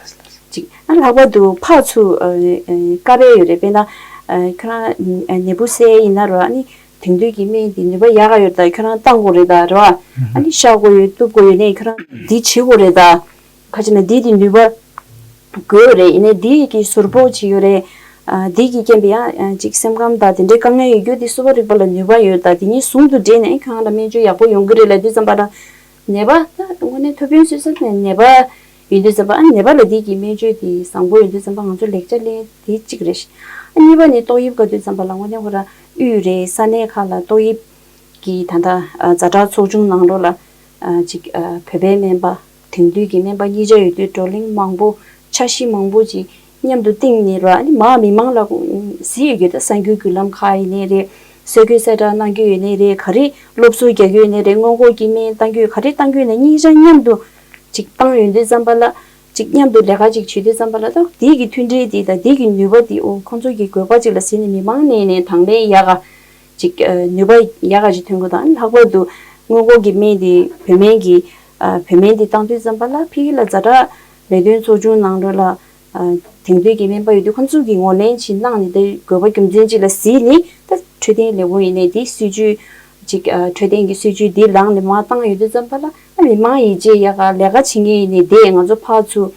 ཅིག་ཨ་ལྷག་པར་དུ་ཕར་ཚུར་ཨ་ཨ་བཀག་པ་ཡོད་རེད། དཔེར་ན་ཨ་ཁྱོད་རང་ཨ་ནད་འབུ་བསལ་ཡིན་ན་རོ། ཨ་ནི་དེང་དུས་ཀྱི་སྨན་དེ་ནུས་པ་ཡག་ག་ཡོད་རེད། ད་ཁྱོད་རང་བཏང་དགོས་རེད་ད་རོ། ཨ་ནི་བཞག་དགོས་ཡོད་བཏུབ་དགོས་ཡོད་ནའི་ཁྱོད་རང་འདི་བྱེད་དགོས་རེད་ད། ག་ཅི་ན་འདི་དེ་ནུས་པ་དགོས་རེད། ཡིན་ནའི་འདི་གི་ཟུར་ཕོག་བྱེད་ཡོད་རེད། ཨ་འདི་གི་རྐྱེན་པས་ཡང་ཨ་ཅིག་སེམས་ཁམས་དང་དེ་འདྲའི་དཀའ་ངལ་ཡོད་རྒྱུ་དེ་གསོ་བ་རིག་པ་ལ་ནུས་པ་ཡོད། ད་དེ་གཉིས་ཟུང་དུ་འབྲེལ་ནས་ཁྱོད་རང་ལ་སྨན་བཅོས་ཡག་པོ་ཡོང་གི་རེད་ལབ་དུས་ཙམ་པ་ལ། ནད་པ་ད་དངོས་གནས་ཐུགས་ཕན་གསོས་ས་ནས་ནད་པ་ཡོད་དུས་ཙམ་པ། ཨ་ནད་པ་ལ་འདི་གི་སྨན་བཅོས་དེ་བཟང་པོ་ཡོད་དུས་ཙམ་པ་ང་ཚོ་ལེགས་ཆ་ལེན་དེ་གཅིག་རེད། ཨ་གཉིས་པ་ནི་ཏོག་དབྱིབས་བཀག་དུས་ཙམ་པ་ལ་དངོས་གནས་ཁོ་རང་དབུས་རེད། ས་གནས་ཁག་ལ་ཏོག་དབྱིབས་ཀྱི་ད་ལྟ་ཛ་དྲག་ཚོགས་ཆུང་ནང་ལོགས་ལ་ཨ་ཅིག་ཨ་བོད་པའི་སྨན་པ་དེང་དུས་ཀྱི་སྨན་པ་གཉིས་ཆ་ཡོད་དུས་བགྲོ་གླེང་མང་པོ་འཆར་གཞི་མང་པོ་ཅིག་མཉམ་དུ་བཏིང་ནས་ར། ཨ་ནི་མ་མི་མང་ལ་གཟིགས་ཡོད་རྒྱུ་ད་གསར་འགྱུར་བརྒྱུད་ལམ་ཁག་ཡིན་ནའི་རེད། གསར་འགྱུར་གསལ་བསྒྲགས་གནང་རྒྱུ་ཡོད་ནའི་རེད། ག་རེ་སློབ་གསོ་རྒྱག་རྒྱུ་ཡོད་ནའི་རེད། སྔོན་འགོག་གི་སྨན་བཏང་རྒྱུ་ག་རེ་བཏང་རྒྱུ་ཡོད་ནའི་གཉིས་ཆ་མཉམ་དུ་ཅིག་བཏང་ཡོང་དུས་ཙམ་པ་ལ་ཅིག་མཉམ་དུ་ལས་ཀ་ཅིག་བྱེད་དུས་ཙམ་པ་ལ་ད་འདི་གི་མཐུན་སྒྲིལ་འདི་དང་འདི་གི་ནུས་པ་འདི་ཨོ་ཁོང་ཚོ་གི་དགོས་པ་ཅིག་ལ་གཟིགས་ནས་མི་མང་ནས་ནས་དང་ལེན་ཡག་ག་ཅིག་ཨ་ནུས་པ་ཡག་ག་ཅིག་ཐོན་དགོས་དང་། ལྷག་པར་དུ་སྔོན་འགོག་གི་སྨན་དེ་བོད་སྨན་གྱི་ཨ་བོད་སྨན་དེ་བཏང་དུས་ཙམ་པ་ལ་ཕ་གི་ལ་ཛ་དྲག་ལས་དོན་ཚོགས་ཆུང་ནང་ལོགས་ལ་ཨ་དེང་དུས་ཀྱི་སྨན་པ་ཡོད་དུས་ཁོང་ཚོ་གིས་ངོས་ལེན་ཅིག་གནང་ནས་དེ་དགོས་པ་རྒྱུ་མཚན་ཅིག་ལ་གཟིགས་ནས་ད་འཕྲོད་བསྟེན་ལས་ཁུངས་ཡིན་ནའི་དེ་སྲིད་ཇུས་ཅིག་ཨ་འཕྲོད་བསྟེན་གྱི་སྲིད་ཇུས་འདི་ལངས་ནས་མར་བཏང་ཡོད་དུས་ཙམ་པ་ལ་ཨ་མི་མང་ཡིད་ཆེས་ཡག་ག་ལས་ཀ་བྱེད་མཁན་ཡིན་ནའི་དེ་ང་ཚོ་ཕར་ཚུར་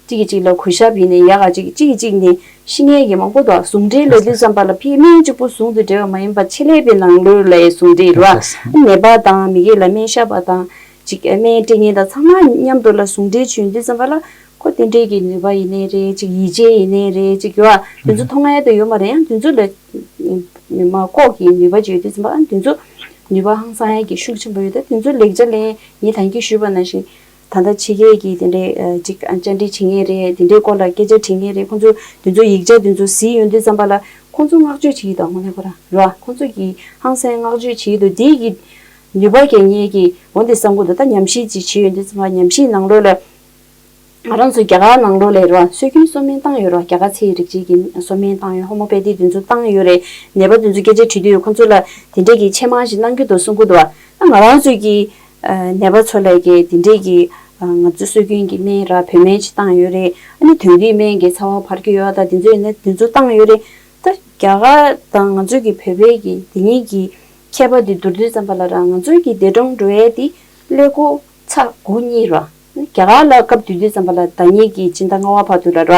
གཅིག་གིས་གཅིག་ལ་གུས་ཞབས་ཡིན་ནའི་ཡག་ག་ཅིག་གཅིག་གིས་གཅིག་ནས་ཤི་ངེས་ཀྱི་མང་པོ་འདུག་ཟུང་འབྲེལ་ལབ་དུས་ཙམ་པ་ལ་ཕ་གི་སྨན་གཅིག་པུ་ཟུང་དུ་འབྲེལ་བ་མ་ཡིན་པ་ཆེད་ལས་པའི་ནང་ལོགས་ལ་ཟུང་འབྲེལ་ར། ནད་པ་དང་མི་སྒེར་ལ་སྨན་ཞབས་པ་དང་ཅིག་སྨན་སྤྲད་མཁན་དང་ཚང་མ་མཉམ་དུ་ལ་ཟུང་འབྲེལ་བྱེད་ཡོང་དུས་ཙམ་པ་ལ་ཁོ་དེ་འདྲས་ཀྱི་ནུས་པ་ཡིན་ནའི་རེད། ཅིག་ཡིད་ཆེས་ཡིན་ནའི་རེད། ཅིག་ཡོད་ཨ་དེ་ཚོ་མཐོང་ཡ་དེ་ཡོད་མ་རེད། ཡང་དེ་ཚོ་ལ་མི་མང་ལྐོག་གི་ནུས་པ་ཅིག་ཡོད་དུས་ཙམ་པ་ཨ་དེ་ཚོ་ནུས་པ་ཧང་སང་ཡ་གི་ཤུགས་ཆེན་པོ་ཡོད། ད་དེ་ཚོ་ལེགས་ཆ་ལེན་ངས་ད་གིན་ཞུས་པ་ནང་བཞིན། ད་ལྟ་ཕྱི་རྒྱལ་གྱི་དེ་འདྲའི་ཅིག་བཅར་འདྲི་བྱེད་མཁན་རེད། དེ་འདྲའི་སྐོར་ལ་སྐད་ཆ་དྲི་མཁན་རེད། ཁོང་ཚོ་དེ་ཚོ་ཡིག་ཆ་དེ་ཚོ་གཟིགས་ཡོང་དུས་ཙམ་པ་ལ་ཁོང་ཚོ་བསྔགས་བརྗོད་བྱེད་ཀྱི་འདུག་དངོས་གནས་ཁོ་རང་རེད་བ། ཁོང་ཚོ་གིས་ཧང་སང་བསྔགས་བརྗོད་བྱེད་ཀྱི་འདུག་འདི་གི་ནུས་པ་རྒྱག་མཁན་གྱི་འོ་འདི་བསམ་གྱི་འདུག་ད་ཉམས་ཞིབ་ཅིག་བྱེད་ཡོང་དུས་ཙམ་པ་ཉམས་ཞིབ་ནང་ལོགས་ལ་ང་རང་ཚོ་རྒྱ་གར་ནང་ལོགས་ལ་རེད་བ། སྲོལ་རྒྱུན་གསོ་སྨན་བཏང་ཡོད་རེད་བ། རྒྱ་གར་ཚེ་ཡི་རིག་བྱེད་ཀྱི་གསོ་སྨན་བཏང་ཡོད། ཧོ་མོ་པེ་ཐི་དེ་ཚོ་བཏང་ཡོད་རེད། ནད་པ་དེ་ཚོ་སྐད་ཆ་དྲིས་དུས་ཁོང་ཚོ་ལ་དེ་འདྲས་ཀྱི་ཆེད་མངགས་ཤིག་གནང་རྒྱུ་འདུག་གསུང་གི་འདུག་བ། ང་རང་ཚོ་གི་ཨ་ནད་པ་ཚོ་ལ་གི་དེ་འདྲས་ཀྱི་ཨ་ང་ཚོ་སྲོལ་རྒྱུན་གྱི་སྨན་ར་བོད་སྨན་ཅིག་བཏང་ཡོད་རེད། ཨ་ནི་དོན་དུས་སྨན་གྱི་ཚ་བ་འཕར་གྱི་ཡོད་ད་དེ་ཚོ་ཡིན་ན་དེ་ཚོ་བཏང་ཡོད་རེད། ད་རྒྱ་གར་དང་ང་ཚོ་གི་བོད་པའི་གི་དེ་གཉིས་ཀྱི་ཁྱད་པར་དེ་བསྡུར་དུས་ཙམ་པ་ལ་ར་ང་ཚོ་གི་འདས་གྲོངས་འགྲོ་ཡས་དེ་ཀླད་ཀོར་ཚ་དགུ་གཉིས་ར། རྒྱ་གར་ལ་སྐབས་བསྡུར་དུས་ཙམ་པ་ལ་ཟླ་ཉིན་གྱི་སྤྱི་ཟླ་ལྔ་པ་བར་དུ་ལ་ར་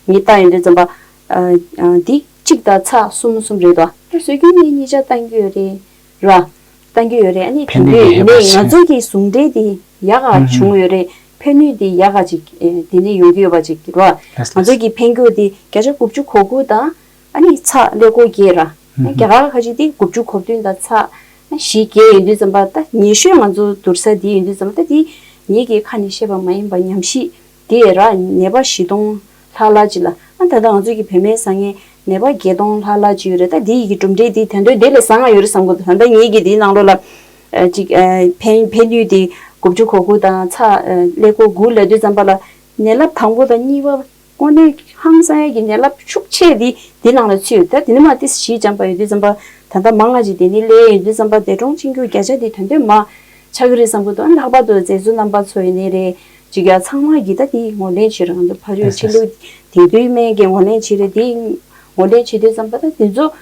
ངས་བཏང་ཡོང་དུས་ཙམ་པ་ཨ་ཨ་དེ་གཅིག་དང་ཚ་གསུམ་གསུམ་རེད་དོ། ད་སྲོལ་རྒྱུན་ནི་གཉིས་ཆ་བཏང་གི་ཡོད་རེད། ར། བཏང་གི་ཡོད་རེད། ཨ་ནི་ཕན་ནུས་དེ་ཡིན་ནའི་ང་ཚོ་གི་ཟུང་འབྲེལ་དེ་ཡག་ག་བྱུང་ཡོད་རེད། ཕན་ནུས་དེ་ཡག་ག་ཅིག་ཨེ་དེ་ནས་ཡོང་གི་ཡོད་པ་ཅིག་ར། ང་ཚོ་གི་ཕན་རྒྱུ་དེ་བརྒྱ་ཆ་དགུ་བཅུ་གོ་དགུ་དང་ཨ་ནི་ཚ་ཀླད་ཀོར་བརྒྱད་ར། རྒྱ་གར་ཁ་ཅིག་དེ་དགུ་བཅུ་གོ་བདུན་དང་ཚ་བཞི་བརྒྱད་ཡོང་དུས་ཙམ་པ་ད་ཉེ་ཤོས་ང་ཚོ་བསྡུར་ས་དེ་ཡོང་དུས་ཙམ་པ་ད་དེ་ངེད་ཀྱི་ཁ་ནས་བཤད་པ་མ་ཡིན་པ་ཉམས་ཞིབ་དེ་ར་ནད་པ་བཞི་སྟོང་ལྷག་ལྷག་ཅིག་ལ་ཨ་ད་ལྟ་ང་ཚོ་གི་བོད་སྨན་ཟ་མཁན་ནད་པ་བརྒྱད་སྟོང་ལྷག་ལྷག་ཅིག་ཡོད་རེད། ད་དེ་ཡི་གི་གྲུབ་འབྲས་དེ་ད་དུང་དེ་ལས་བཟང་ང་ཡོད་རེད་བསམ་གི་འདུག་ད་ལྟ་ངེད་ཀྱི་དེའི་ནང་ལོགས་ལ་ཨ་ཅིག་ཨ་ཕན་ཕན་ནུས་དེ་དགུ་བཅུ་གོ་དགུ་དང་ཚ་ཨ་ཀླད་ཀོར་དགུ་ལབ་དུས་ཙམ་པ་ལ་ནད་རླབས་དང་པོ་དང་གཉིས་པ། དངོས་གནས་ཧང་སང་ཡ་གི་ནད་རླབས་ཤུགས་ཆེ་འདི་འདི་ནང་ལ་ཚུད་ཡོད། ད་འདི་ནི་མ་ཏིས་ཞིག་འཇམ་པ་ཡོད་དུས་ཙམ་པ་ད་ལྟ་མང་ང་ཅིག་དེ་ནི་སླེབས་ཡོད་དུས་ཙམ་པ་འདས་གྲོངས་ཕྱིན་རྒྱུ་བརྒྱ་ཆ་དེ་དོན་དོན་མ་ཆགས་ཀྱི་རེད་བསམ་གི་འདུག་ཨ་ལྷག་པར་དུ་མཛེས་བཟོ་རྣམ་པ་ཚོ་ཡིན་ནའི་རེད་ཅིག་ཡ་ཚང་མ་གི་ད་དེ་ངོས་ལེན་བྱེད་རང་འདུག་ཕ་ཡུལ་ཕྱི་ལུགས་དེང་དུས་སྨན་གྱི་ངོས་ལེན་བྱེད་རེད། དེ་ ངོས་ལེན་བྱེད་དུས་ཙམ་པ་ད་དེ་ཚོ་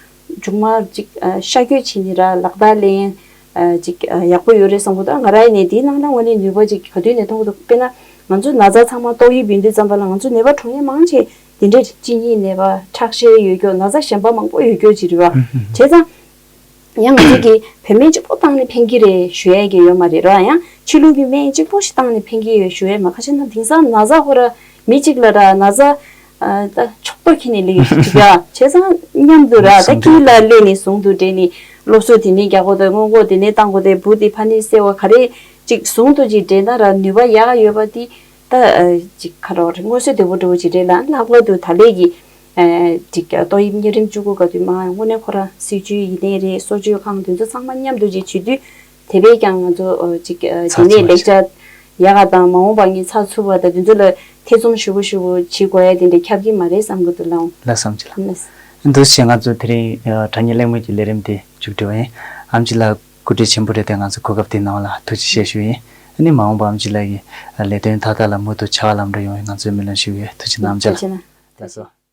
མཇུག་མ་ཅིག་ཨ་ཤ་སྐྱོད་བྱེད་ནི་ར་ལག་བསྟར་ལེན་ཨ་ཅིག་ཨ་ཡག་པོ་ཡོད་རེད་བསམ་གི་འདུག་ང་རང་ཡིན་ནའི་དེའི་ནང་ལ་དངོས་གནས་ནུས་པ་ཅིག་ག་དུས་ནས་མཐོང་གི་འདུག་དཔེར་ན་ང་ཚོ་ན་ཚ་ཚང་མ་ཏོག་དབྱིབས་ཡིན་དུས་ཙམ་པ་ལ་ང་ཚོ་ནད་པ་གྲོངས་མཁན་མང་ཆེ་དེ་འདྲའི་གཅིན་སྙི་ནད་པ་ཁྲག་ཤེད་ཡོད་མཁན་ན་ཚ་གཞན་པ་མང་པོ་ཡོད་མཁན་ཅིག་རེད་བ། བྱས་ཙང་། ཡང་ང་ཚོ་གིས་བོད་སྨན་གཅིག་པོ་བཏང་ནས་ཕན་གྱི་རེད་ཞུ་ཡས་ཀྱི་ཡོད་མ་རེད་ར། ཡང་ཕྱི་ལུགས་ཀྱི་སྨན་གཅིག་པོ་ཞིག་བཏང་ནས་ཕན་གྱི་ཡོད་ཞུ་ཡས་མ། ཁ་ཤས་ན་དེང་སང་ན་ཚ་ཧོ་ར་མི་གཅིག་ལ་ར་ན་ཚ་ཨ་ད་ཕྱོགས་གཏོགས་ཁྱེར་ནས་ལེགས་ཞུ་ག་བྱས་ཙང་མཉམ་དུ་ར་ད་ཟུང་དུ་དཀྱིལ་ལ་སླེབས་ནས་ཟུང་དུ་འབྲེལ་ནས་སློབ་གསོ་དེ་ནས་རྒྱག་དགོས་དང་སྔོན་འགོག་དེ་ནས་བཏང་དགོས་དེ་འབུ་དེ་ཕ་ནས་བསད་དགོས་ག་རེ་གཅིག་ཟུང་དུ་གཅིག་འབྲེལ་ན་ར་ནུས་པ་ཡག་ཡོད་པ་དེ་ད་ཨ་གཅིག་ག་རེ་མངོན་གསལ་དོད་པོ་འགྲོ་གཅིག་འབྲེལ་ལ་ལྷག་པར་དུ་ད་ལས་ཀྱི། ཨ་ཅིག་ཏོག་དབྱིབས་གཉན་རིམས་བཅུ་དགུ་ག་དུས་མང་དངོས་གནས་ཁོ་རང་སྲིད་བྱུས་ཡིན་ནའི་རེད། གསོ་བཅོས་ཁང་དེ་ཚོ་ཚང་མ་མཉམ་དུ་ཅིག་བྱེད་དུས་དེ་བས་ཀྱང་ང་ཚོ་ཨ་ཅིག་ཨ་ཚགས་དེ་ནས་ཚུད་པ་ལེགས་ཆ་ཡག་ག་དང་མ་འོངས་པ་ངས་ཚགས་ཚུད་པ་དང་དེ་ཚོ་ལ་ཐེ་ཚོམ་ཞེ་པོ་ཞེ་པོ་བྱེད་དགོས་ཡ་དེ་འདྲ་ཁྱབ་ཀྱི་མ་རེད་བསམ་གི་འདུག་ལགས། ལགས་བསམ་གྱི་ལགས། ལགས། འདུག་སེ་ང་ཚོ་དེ་རིང་ཨ་དྲ་བརྙན་གླེང་མོལ་གྱི་ལས་རིམ་དེ་མཇུག་སྒྲིལ་བ་ཡིན། ཨེམ་ཆི་ལགས་སྐུ་བགྲེས་ཆེན་པོ་རེད་དེ་ང་ཚོ་གོ་སྐབས་དེ་གནང་བ་ལ་ཐུགས་རྗེ་ཆེ་ཞུ་ཡིན། ཨ་ནི་མ་འོངས་པ་ཨེམ་ཆི་ལགས་ཀྱི་ལས་དོན་མཐའ་དག་ལ་མུ་མཐུད་བྱ་བ་ལམ་འགྲོ་ཡོང་བའི་ང་ཚོས་སྨོན་ལམ་ཞུ་གི་ཡོད། ཐུགས་རྗེ་གནང་། ཨེམ་ཆི་ལགས། ཐུགས་རྗེ་གནང་། ལགས་སོ།